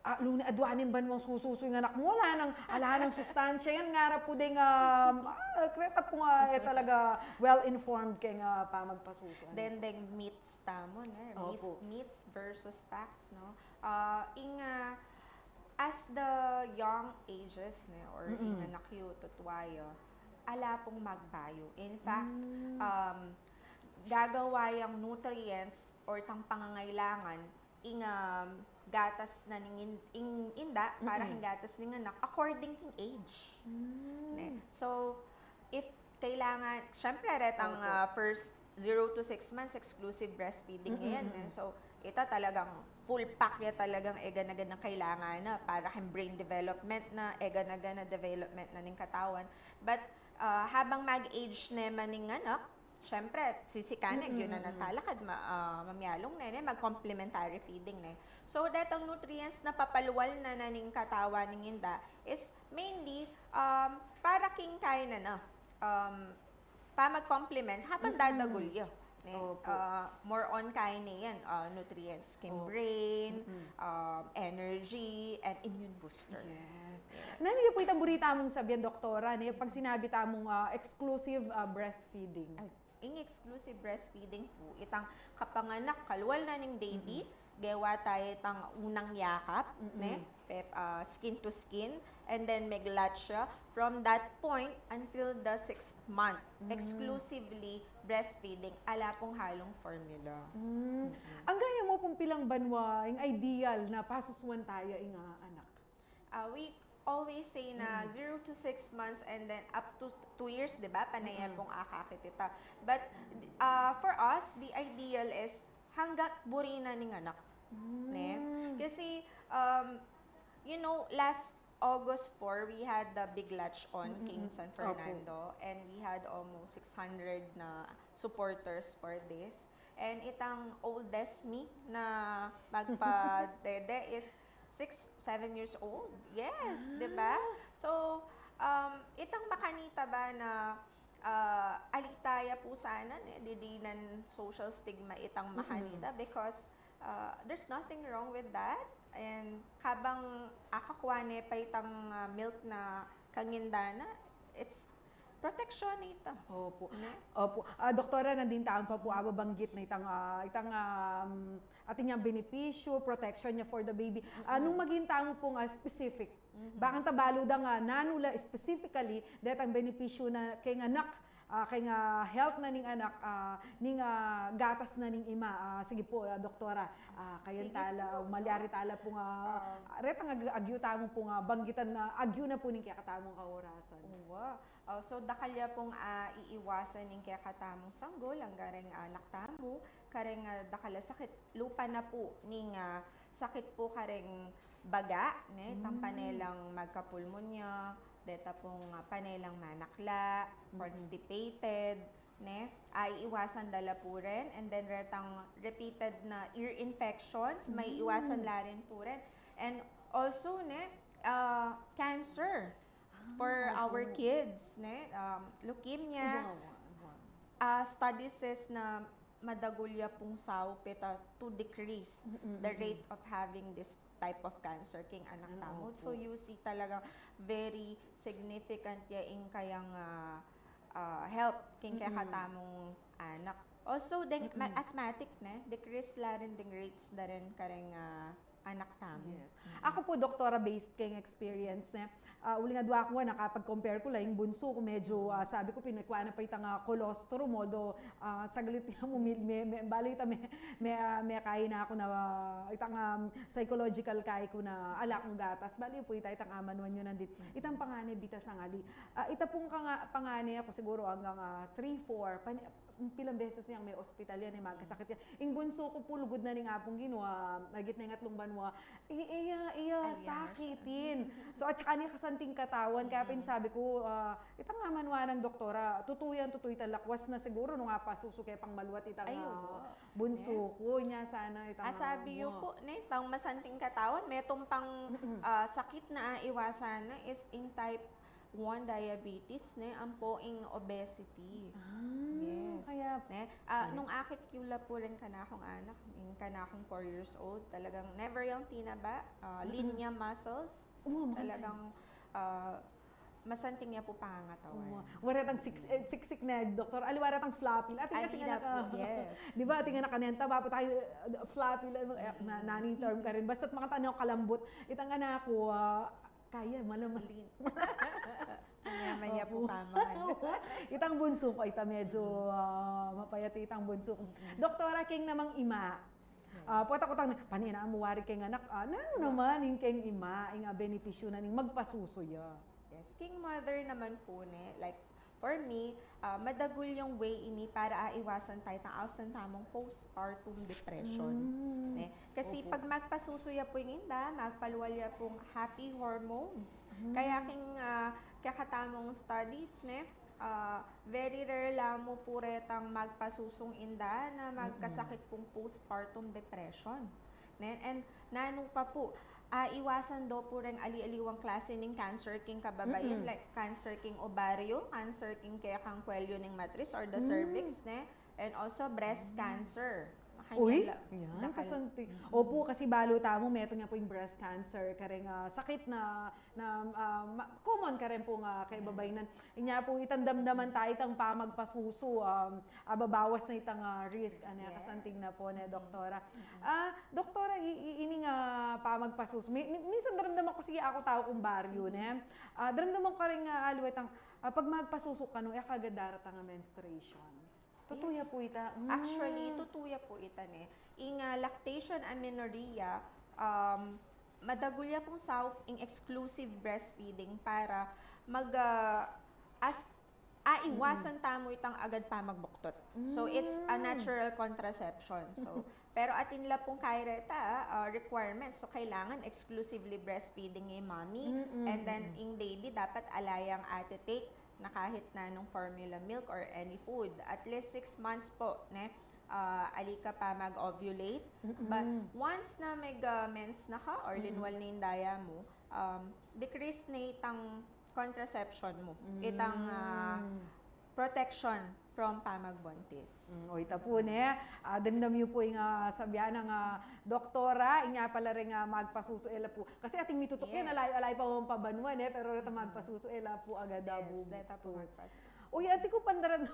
ah, luni, adua ning banwang sususu ing anak mu, ala nang, ala nang sustansya yan, ngara pu deng, ah, ah, kreta pu nga, e, talaga well-informed keng, ah, pamagpasusu. Then, deng myths tamu, ne? Opo. Myth-, myths versus facts, no? Ah, ing, ah, as the young ages, ne, or ing anak yu, tutua ya, ala pung magbayu. In fact, um, gagawa yang nutrients or tang pangangailangan ing, um, gatas na ning in-, ing inda, para king gatas ning anak, according king age. Ne? So, if kailangan, syempre, retang, ah, first zero to six months, exclusive breastfeeding yan, e. So, ita talagang full pack ya, talagang e gana-gana kailangan na para king brain development na, e gana-gana development na ning katawan. But, ah, habang mag-age ne man ing anak, syempre, sisikan ne, yu na nang talakad, ma-, ah, mamialung ne, ne, mag-complementary feeding ne. So, detang nutrients na papalwal na na ning katawan ning inda is mainly, um, para king kain na na, um, pamag-complement habang dadagul ya, ne? Opo. Ah, more on kain ne yan, ah, nutrients king brain, um, energy, and immune booster. Yes. Nanu ya pu itang buri tamung sabian, Doktora, ne? Pag sinabi tamung, ah, exclusive, ah, breastfeeding. Ay, ing exclusive breastfeeding pu, itang kapanganak, kalwal na ning baby, gewa taya itang unang yakap, ne? pep-, ah, skin to skin, and then mag-latch siya from that point until the sixth month. Exclusively breastfeeding, ala pong halong formula. Mm. Ang gaya mu pung pilang banwa, ing ideal na pasusuan taya ing, ah, anak? Ah, we always say na zero to six months and then up to two years, di ba? Panaya pong akakit ita. But ah, for us, the ideal is hanggat buri na ning anak. Ne? Kasi, um, you know, last August four, we had the big latch on king San Fernando, and we had almost six hundred na supporters for this. And itang oldest me na magpadede is six, seven years old. Yes, di ba? So, um, itang makanita ba na ah, ali taya pu sana, ne, didinan social stigma itang makanita because ah, there's nothing wrong with that. And habang akakua ne pa itang ah, milk na kanginda na, it's protection ita. Opo. Opo. Ah, Doktora, nandin tamu pa pu ababanggit na itang, ah, itang, um, atin yang benepisyu, protection niya for the baby. Ah, nung maging tamu pung ah, specific, bakanta balu da nga nanu la specifically detang benepisyu na keng anak, ah, keng ah, health na ning anak, ah, ning ah, gatas na ning ima. Ah, sige pu, ah, Doktora. Ah, kayan tala, malyari tala pung ah, retang ag-, agyu tamu pung ah, banggitan na agyu na pu ning kekatamung kaorasan. Uwa. Ah, so, dakal ya pung ah, iiwasan ning kekatamung sanggul, angga reng anak tamu, kareng ah, dakal a sakit, lupa na pu ning ah, sakit pu kareng baga, ne, itang panelang magkapulmonya, deta pung ah, panelang manakla, constipated, ne, aiiwasan da la pu rin, and then retang repeated na ear infections, maiiwasan la rin pu rin. And also, ne, ah, cancer for our kids, ne, um, leukemia. Ah, studies says na madagul ya pung saup ita to decrease the rate of having this type of cancer king anak tamu. So, you see talagang very significant ya ing kayang ah, ah, health king kekatamung anak. Also, deng ma-, asthmatic, ne, decrease la rin deng rates da rin kareng ah, anak tamu. Yes. Aku pu, Doktora, based keng experience, ne, ah, uling adwa ku nga, nakapag-compare ku la, ing bunsu ku medyo, ah, sabi ku, pinakua na pa itang ah, colostrum, although ah, saglit ya mu, me, me, bale ita me, me, ah, mekain na ku na, ah, itang ah, psychological kai ku na ala kung gatas. Bale pu ita, itang amanuan yu nandit. Itang pangane bitas ang ali. Ah, ita pung kanga-, pangane aku siguro anggang ah, three, four, pan-, pilang beses yang me-ospital yan, e, magkasakit yan. Ing bunsu ku pu, lugud na ning Apung Ginu, ah, agit na ing atlung banua, i-, iya, iya, sakitin. So, at saka ne kasanting katawan, kaya pin sabi ku, ah, itang amanuan nang doktora, tutu yan, tutu itang lakwas na siguro nung apasusu ke pang maluat itang, ah, bunsu ku, nya sana itang, ah, sabi yu pu, ne, itang masanting katawan, metung pang ah, sakit na aiwasan na is in type one diabetes, ne, ampo ing obesity. Ah, kaya, ne, ah, nung akit ku la pu rin kanakung anak, ing kanakung four years old, talagang never yang tinaba, ah, lean ya muscles, talagang ah, masanting ya pu pangangatawan. Wala tang six, eh, siksik na, doktor. Ali, wala tang floppy. Atin kasi nga naka, yes. Di ba, atin nga naka nenta, bapo tayo, eh, floppy lang, eh, na, nanu ing term karin. Basta't makatanaw kalambot. Itang anak ku, ah, kaya, malaman. Manya-manya pu pamangan. Itang bunsu ku, ita medyo ah, mapayat itang bunsu ku. Doktora, keng namang ima. Ah, puwat aku tang, panina mu wari keng anak, ah, nanu naman ing keng ima, ing ah, benepisyu na ning magpasusu ya? Yes, king mother naman pu, ne, like, for me, ah, madagul yang way ini para aiwasan taya itang ausan tamung postpartum depression. Ne? Kasi pag magpasusu ya pu ing inda, magpalual ya pung happy hormones. Kaya king ah, kekatamung studies, ne, ah, very rare la mu pu retang magpasusung inda na magkasakit pung postpartum depression. Ne? And nanu pa pu, ah, iwasan do pu reng ali-aliwang klase ning cancer king kababayan, like cancer king ovaryo, cancer king kekang kuelyo ning matris or the cervix, ne? And also breast cancer. Uy, yan, kasanting. Opo, kasi balu tamu, metung ya pu ing breast cancer, kareng, ah, sakit na, na, ah, ma-, common kareng pu nga kaibabaynan. Inya pu, itang damdaman ta itang pamagpasusu, um, ababawas na itang, ah, risk, anya, kasanting na pu, ne, Doktora. Ah, Doktora, i-, i-, ining, ah, pamagpasusu. Mi-, mi-, minsan daramdaman ku, sige, aku tau kung baryu, ne. Ah, daramdaman ku kareng, ah, aliwa itang, ah, pag magpasusu ka, no, e ka agad daratang a menstruation. Tutu ya pu ita? Mm. Actually, tutu ya pu ita, ne. Ing, ah, lactation amenorrhea, um, madagul ya pung saup ing exclusive breastfeeding para mag, ah, as, ah, iwasan tamu itang agad pamagbuktot. So, it's a natural contraception. So, pero atin la pung kaireta, ah, requirements. So, kailangan exclusively breastfeeding ing mommy. And then, ing baby, dapat ala yang ate-take na kahit nanung formula milk or any food. At least six months po, ne? Ah, ali ka pamag-ovulate. But once na mag, ah, mens na ka or linwal na ing daya mu, um, decrease na itang contraception mu. Itang, ah, protection from pamagbuntis. Mm, o ita pu, ne? Ah, damdam yu pu ing, ah, sabian nang, ah, doktora, inya pala reng, ah, magpasusu, e la pu. Kasi ating mitutuk yan, alay, alay pa man pabanwa, ne? Pero reta magpasusu, e la pu agad a bubuktot. Uy, atin ku pandaran,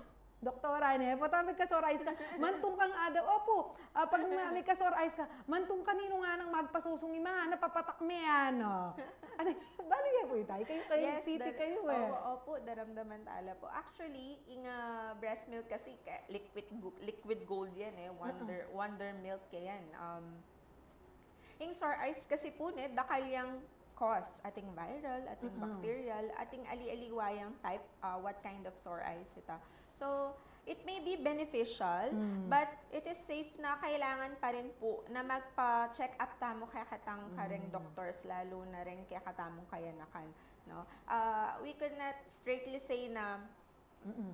doktora, ne? Potang migka-sore eyes ka, mantung kang ada, opo, ah, pag ma-, migka-sore eyes ka, mantung kaninu nga nang magpasusung ima, napapatak me, ano? Ano, balu ya pu ita? Kayu, kayu, city kayu, e. Opo, daramdaman tala pu. Actually, ing, ah, breast milk kasi, liquid, liquid gold yan, e. Wonder, wonder milk yan. Um, ing sore eyes kasi pu, ne, dakal yang cause, ating viral, ating bacterial, ating ali-aliwa yang type, ah, what kind of sore eyes ita. So, it may be beneficial, but it is safe na kailangan pa rin pu na magpa-check up tamu kekatang kareng doctors, lalu na rin kekatamung kayanakan, no? Ah, we could not strictly say na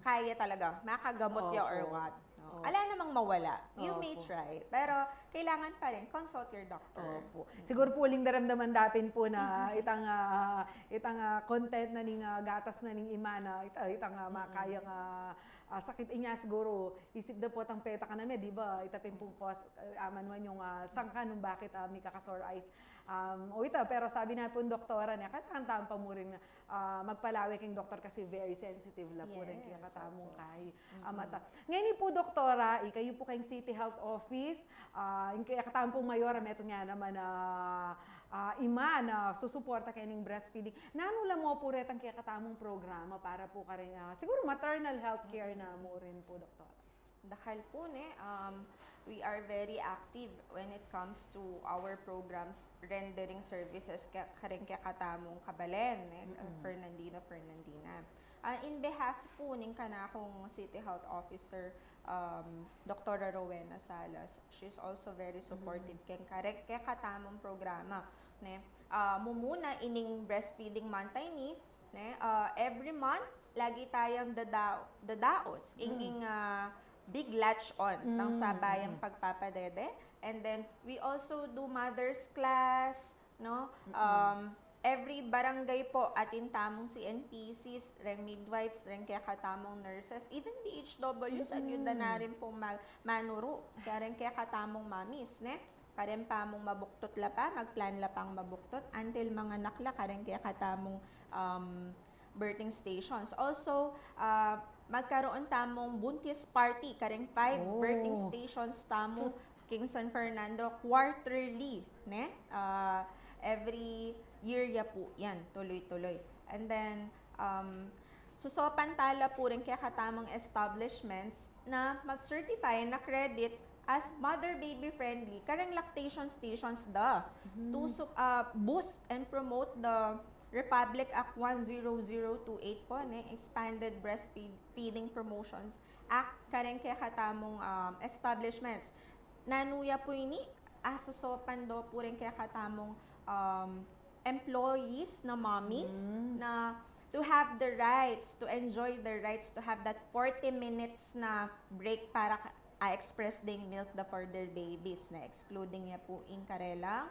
kaya talaga, makagamot ya or what, no? Ala namang mawala. You may try, pero kailangan pa rin consult your doctor. Opo. Siguro pu uling daramdaman da pin pu na itang, ah, itang, ah, content na ning, ah, gatas na ning ima na, ita-, itang, ah, makayang, ah, ah, sakit, inya siguro isip da pu tang peta ka na me, di ba? Ita pin pung cause, ah, aman man yung, ah, sangkan nung bakit, ah, mika-sore eyes. Um, o ita, pero sabi na pu ng doktora ne, kailangan tamu pa mu rin, ah, magpalawe keng doktor kasi very sensitive la pu rin kekatamung kai, ah, mata. Ngeni pu, doktora, ikayu pu keng City Health Office, ah, ing kekatamung mayor, metung ya naman, ah, ah, ima na susuporta keng breastfeeding. Nanu la mu pu retang kekatamung programa para pu kareng, ah, siguro maternal health care na mu rin pu, doktora? Dakal pu, ne, um, we are very active when it comes to our programs rendering services ke-, kareng kekatamung kabalen, ne, Fernandino, Fernandina. Ah, in behalf pu ning kanakung City Health Officer, um, Doktora Rowena Salas, she's also very supportive keng kareng kekatamung programa, ne. Ah, mumuna ining breastfeeding month a ini, ne, ah, every month, lagi tayang dada-, dadaos ing, ing, ah, big latch on, tang sabayang pagpapadede. And then, we also do mother's class, no? Um, every barangay po, atin tamung C N P Cs, reng midwives, reng kekatamung nurses, even D H Ws, ayuda na rin pong mag-, manuru, kareng kekatamung mommies, ne? Kareng pamung mabuktot la pa, magplan la pang mabuktot, until manganak la, kareng kekatamung, um, birthing stations. Also, ah, magkaroon tamung buntis party, kareng five birthing stations tamu king San Fernando, quarterly, ne? Ah, every year ya pu yan, tuloy-tuloy. And then, um, susopan tala pu rin kekatamung establishments na mag-certify na credit as mother-baby friendly, kareng lactation stations da. To sup-, ah, boost and promote the Republic Act one zero zero two eight po, ne, Expanded Breastfeed-, Feeding Promotions Act, kareng kekatamung, um, establishments. Nanu ya pu ini, asusopan do pu rin kekatamung, um, employees na mommies na to have the rights, to enjoy the rights to have that forty minutes na break para ka-, a-express deng milk da for their babies, na excluding ya pu ing karelang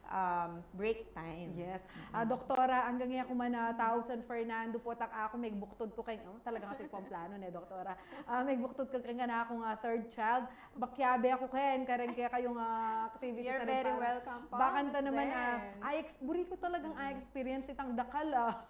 um, break time. Yes. Ah, Doktora, anggang ya ku man, ah, tau San Fernando pu, at aku megbuktod ku keng, oh, talagang atiu pung plano ne, Doktora. Ah, megbuktod ku keng kanakung, ah, third child. Makiabe aku ken, kareng kekayung, ah, activities. You're very welcome po, Miss Jen. Bakanta naman, ah, i-ex-, buri ku talagang i-experience itang dakal, ah.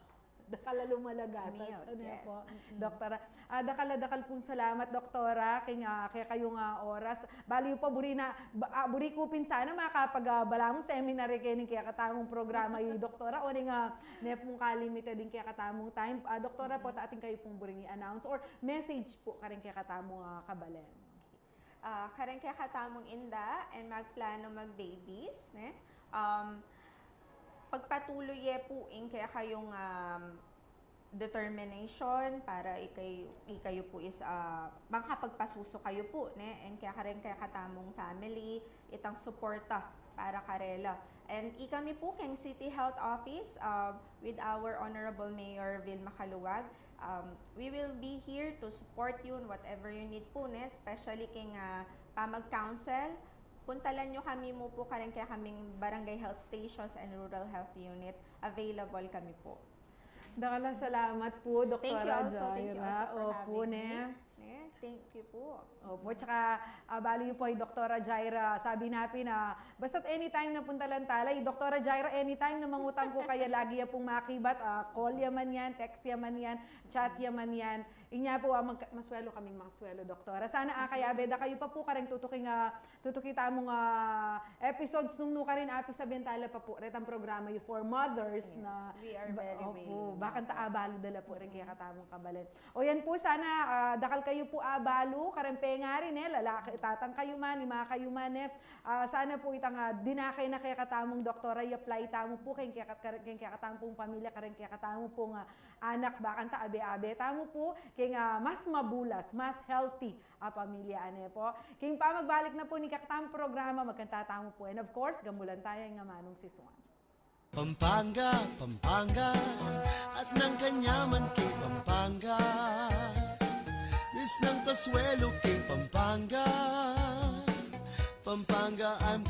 Dakal a lumalagatas. Ano po, Doktora? Ah, dakal a dakal pung salamat, Doktora, keng, ah, kekayung, ah, oras. Bale yu pa, buri na, ba-, ah, buri ku pin sana makapag, ah, balamu seminary keni kekatamung programa i Doktora, o ning, ah, ne pung ka-limited ing kekatamung time. Ah, Doktora po, atin kayu pung buring i-announce or message pu kareng kekatamung, ah, kabalen. Ah, kareng kekatamung inda e magplano mag-babies, ne? Um, pagpatuloy ye pu ing kekayung, um, determination para ikay-, ikayu pu is, ah, makapagpasusu kayu pu, ne? And kaya kareng kekatamung family, itang suporta para karela. And ikami pu keng City Health Office, ah, with our Honorable Mayor Vilma Caluag, um, we will be here to support you in whatever you need pu, ne? Especially keng, ah, pamag-counsel, puntalan yu kami mu pu kareng kekaming Barangay Health Stations and Rural Health Unit. Available kami pu. Dakal a salamat pu, Doktora Jaira. Thank you also, thank you also for having me. Opo, ne? Ne? Thank you pu. Opo, tsaka, ah, bale yu pu i Doktora Jaira, sabi na pin na, basta't anytime na puntalan tala i Doktora Jaira, anytime na mangutang ku kaya, lagi ya pung makibat, ah, call ya man yan, text ya man yan, chat ya man yan. Inya pu, ah, mag-, maswelo kaming maswelo, Doktora. Sana, ah, kayabe da kayu pa pu kareng tutuking, ah, tutuki tamung, ah, episodes nung nukarin, ah, pisabian tala pa pu retang programa yu for mothers. Yes, na we are very willing. Opo, bakanta abalu da la pu reng kekatamung kabalen. O yan pu, sana, ah, dakal kayu pu abalu, kareng pengari, ne, lalaki, tatang kayu man, ima kayu man, ne. Ah, sana pu itang, ah, dinake na kekatamung Doktora, i-apply tamu pu keng keka-, keng kekatamung pamilya, kareng kekatamung, ah, anak, bakanta abe-abe tamu pu keng, ah, mas mabulas, mas healthy a pamilya, ane pu. Keng pamagbalik na pu ning kekatamung programa, magkanta tamu pu. And of course, gamulan taya ing amanung sisuan. Pampanga, Pampanga, at nang kanyaman keng Pampanga. Miss nang kaswelo keng Pampanga. Pampanga, I'm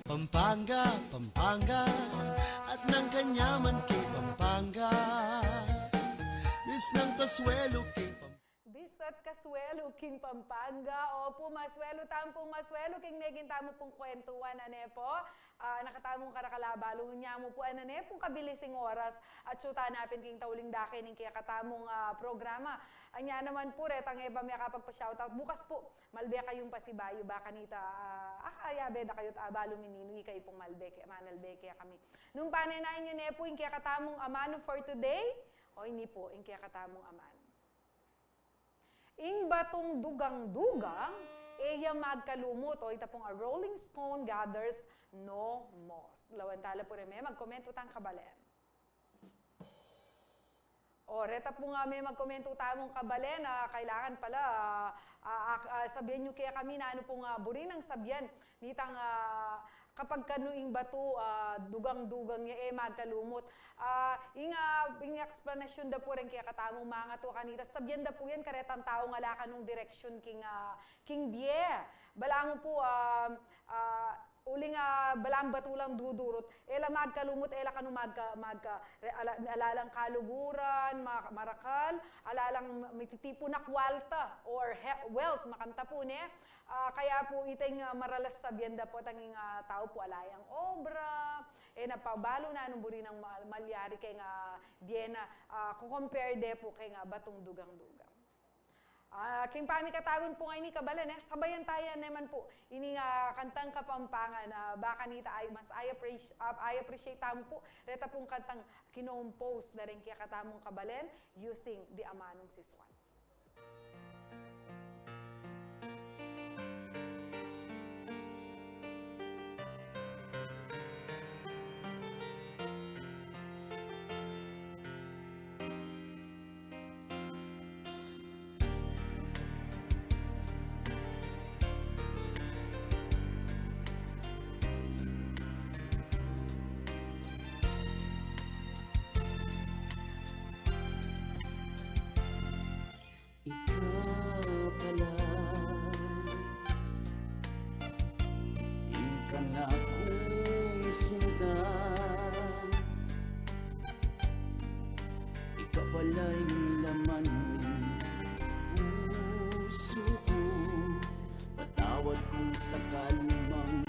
Pampanga, Pampanga, at nang kanyaman king Pampanga. Bis nang kasuelo king Pam- Bis at kasuelo king Pampanga. Opu, masuelo tamu pung masuelo king meging tamu pung kwentuan, a ne pu. Ah, nakatamung karakal, abalu, nya mu pu, a ne pung kabilis ing oras. Atyu ta na pin king tauling dake ning kekatamung, ah, programa. Anya naman pu, retang e ba mekapagpa-shoutout? Bukas pu, malbe kayung pasibayu, ba kanita, ah, ah, ayabe da kayu't abalu mi ninu ikayu pung malbe ke, manalbe kekami. Nung panaynayan yu ne pu ing kekatamung amanu for today, o ini pu ing kekatamung amanu. Ing batung dugang-dugang, e ya magkalumut, o ita pung a rolling stone gathers no moss. Lawan tala pu reme magkomento tang kabalen. O, reta pung, ah, me magkomento tamung kabalen, ah, kailangan pala, ah, ah, ah, ah, sabian yu kekami nanu pung, ah, buri nang sabian nitang, ah, kapag kanu ing batu, ah, dugang-dugang ya, e magkalumut. Ah, ing, ah, ing eksplanasyun da pu reng kekatamung mangatu kanita, sabian da pu yan karetang taung ala kanung direksyun king, ah, king bie. Balamu pu, ah, ah, uling, ah, balang batu lang dudurut, e la magkalumut, e la kanu magka-, magka-, re-, ala-, ala lang kaluguran, ma-, marakal, ala lang mititipun a kwalta or he-, wealth, makanita pu ne. Ah, kaya pu iteng, ah, maralas sabian da pu, tanging, ah, tau pu ala yang obra, e na pabalu nanu buri nang ma-, malyari keng, ah, bie na, ah, ku-compare de pu keng, ah, batung dugang-dugang. Ah, king pamikatagun pu ngeni kabalen, e, sabayan taya naman pu ining, ah, kantang Kapampangan, ah, ba kanita ay mas I appreci-, ah, I appreciate tamu pu reta pung kantang kinompose da reng kekatamung kabalen using the amanung sisuan. Ika pala ing kanakung sinta, ika pala ing laman ning pusu ku. Patawad kung sakali mang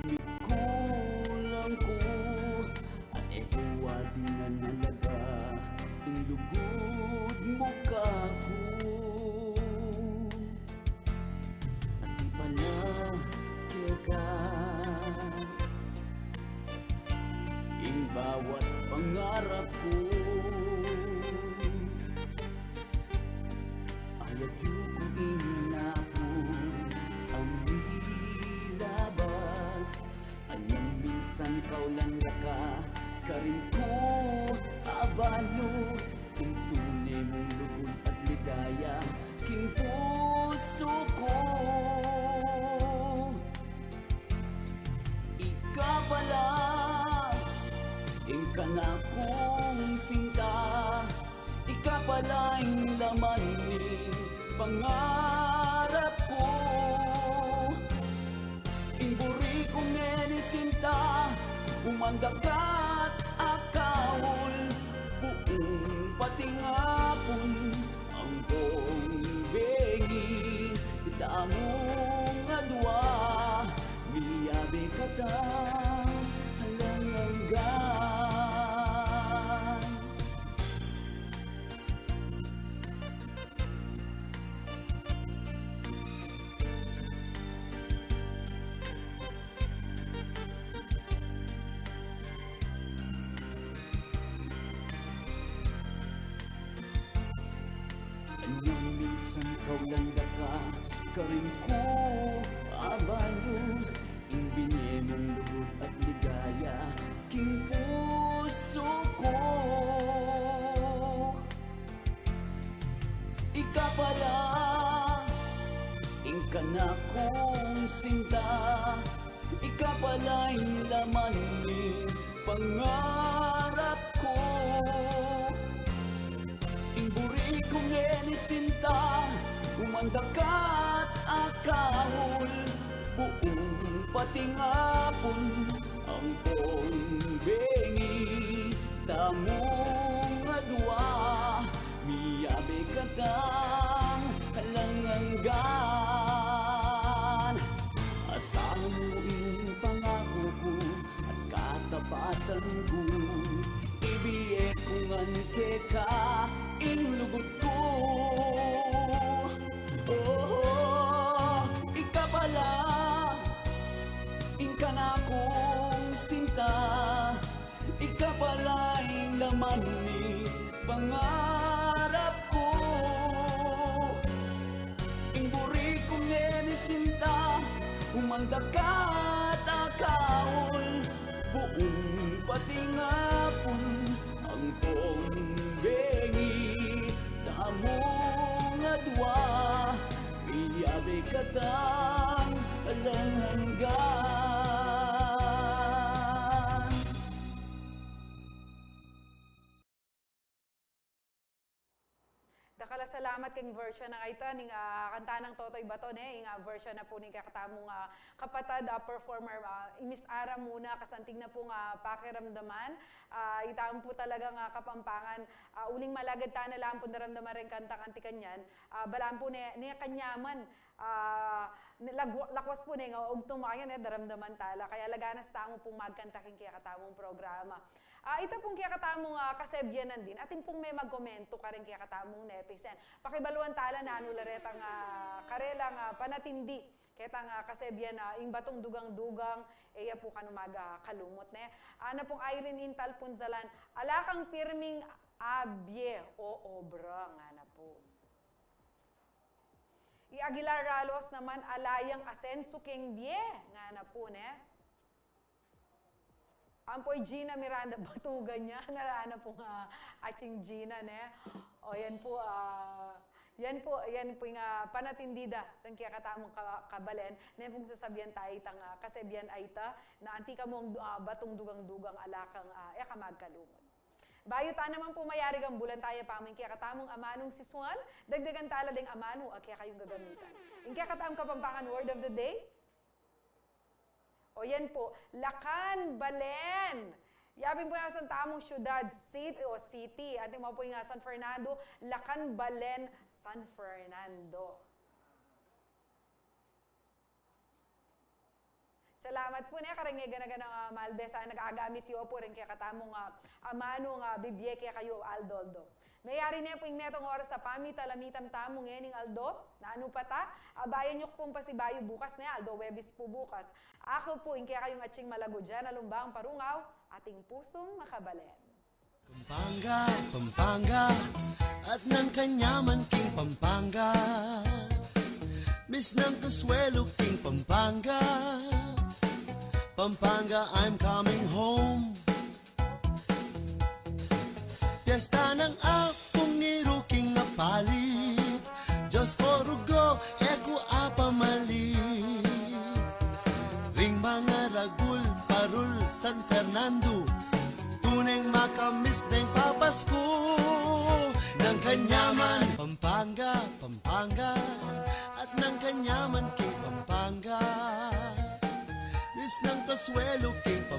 mikulang ku, at e ku wa dinan alaga ing lugud mu kaku. At ipala keka ing bawat pangarap ku. Ayat yu ku ing napun a milabas. Anyang minsan kaulan da ka karin ku, abalu, ing tune mung lugud at ligaya king pusu ku. Ika pala ing kanakung sinta, ika pala ing laman ning pangarap ku. Ing buri ku ngeni sinta, umandakat a kaul, buung patingapun angkong bengi, damung adua, miyabe kata alang angga. Anyang minsan kaulan da ka karin ku, abalu, ing binie mung lugud at ligaya king pusu ku. Ika pala ing kanakung sinta, ika pala ing laman ning pangarap ku. Ing buri ku ngeni sinta, umandakat a kaul, buung patingapun Ampong bengi tamung adua, miyabe katang alang anggan. Asahan mu ing pangaku ku at katapatan ku, ibie ku ngan keka ing lugud ku. Oh, ika pala ing kanakung sinta, ika pala ing laman ning pangarap ku. Ing buri ku ngeni sinta, umanda ka at akaul, buung patingapun, ampong bengi tamung adua, miyabe katang alang anggan. Dakal a salamat king version a ita, ning, ah, kanta nang Totoy Bato, ne? Ing, ah, version na pu ning kekatamung, ah, kapatad, ah, performer, ah, i Miss Ara muna, kasanting na pung, ah, pakiramdaman. Ah, ita mu pu talagang, ah, Kapampangan, ah, uling malagad ta na lang pu daramdaman reng kantang anti kanyan. Ah, balamu pu ne, ne kanyaman, ah, ne, lagwa-, lakwas pu ne, nga ugtung makanyan, ne, daramdaman tala. Kaya laganas tamu pung magkanta king kekatamung programa. Ah, ita pung kekatamung, ah, kasebyan nandin, atin pung me magkomentu karing kekatamung netizen. Pakibaluan tala nanu la retang, ah, karelang, ah, panatindi ketang, ah, kasebyan, ah, ing batung dugang-dugang, e ya pu kanu magkalumut, ne? Ana pung Irene Intal Punzalan, ala kang pirming abie o obra, ngana pu. I Aguilar Ralos naman, ala yang asensu king bie, ngana pu, ne? Ampo i Gina Miranda, batugan ya, ngana pung, ah, ating Gina, ne? O, yan pu, ah, yan pu, yan pu ing, ah, panatindi da reng kekatamung ka-, kabalen, ne pung sasabyan ta itang, ah, kasebyan a ita, na anti ka mung, ah, batung dugang-dugang ala kang, ah, e ka magkalumut. Bayu ta naman pu mayari, gambulan taya pa mu ing kekatamung amanung sisuan, dagdagan tala deng amanu a kekayung gagamitan. Ing kekatamung Kapampangan word of the day, o yan pu, lakan balen. Yapin pu ing asan tamung syudad, city, o city. Atin mu pu ing, ah, San Fernando, lakan balen, San Fernando. Salamat pu, ne, kareng gana-ganang, ah, malbes a nagagamit yu pu reng kekatamung, ah, amanung, ah, bibie kekayu aldo-aldo. Mayari ne pu ing metung oras a pamitalamitan tamu ngening aldo. Nanu pa ta? Abayan yu ku pung pasibayu bukas, ne, aldo Huwebes pu bukas. Aku pu ing kekayung atsing malagu Jenna Lumbang Parungaw, ating pusung makabalen. Pampanga, Pampanga, at nang kanyaman king Pampanga. Miss nang kasuelu king Pampanga. Pampanga, I'm coming home. Piyesta nang apung iru king apalit, Diyos ko rugo, e ku apamalit. Ring mangaragul parul San Fernando, tuneng makamiss deng papasku. Nang kanyaman Pampanga, Pampanga, at nang kanyaman king Pampanga. Miss nang kasuelu king Pampanga.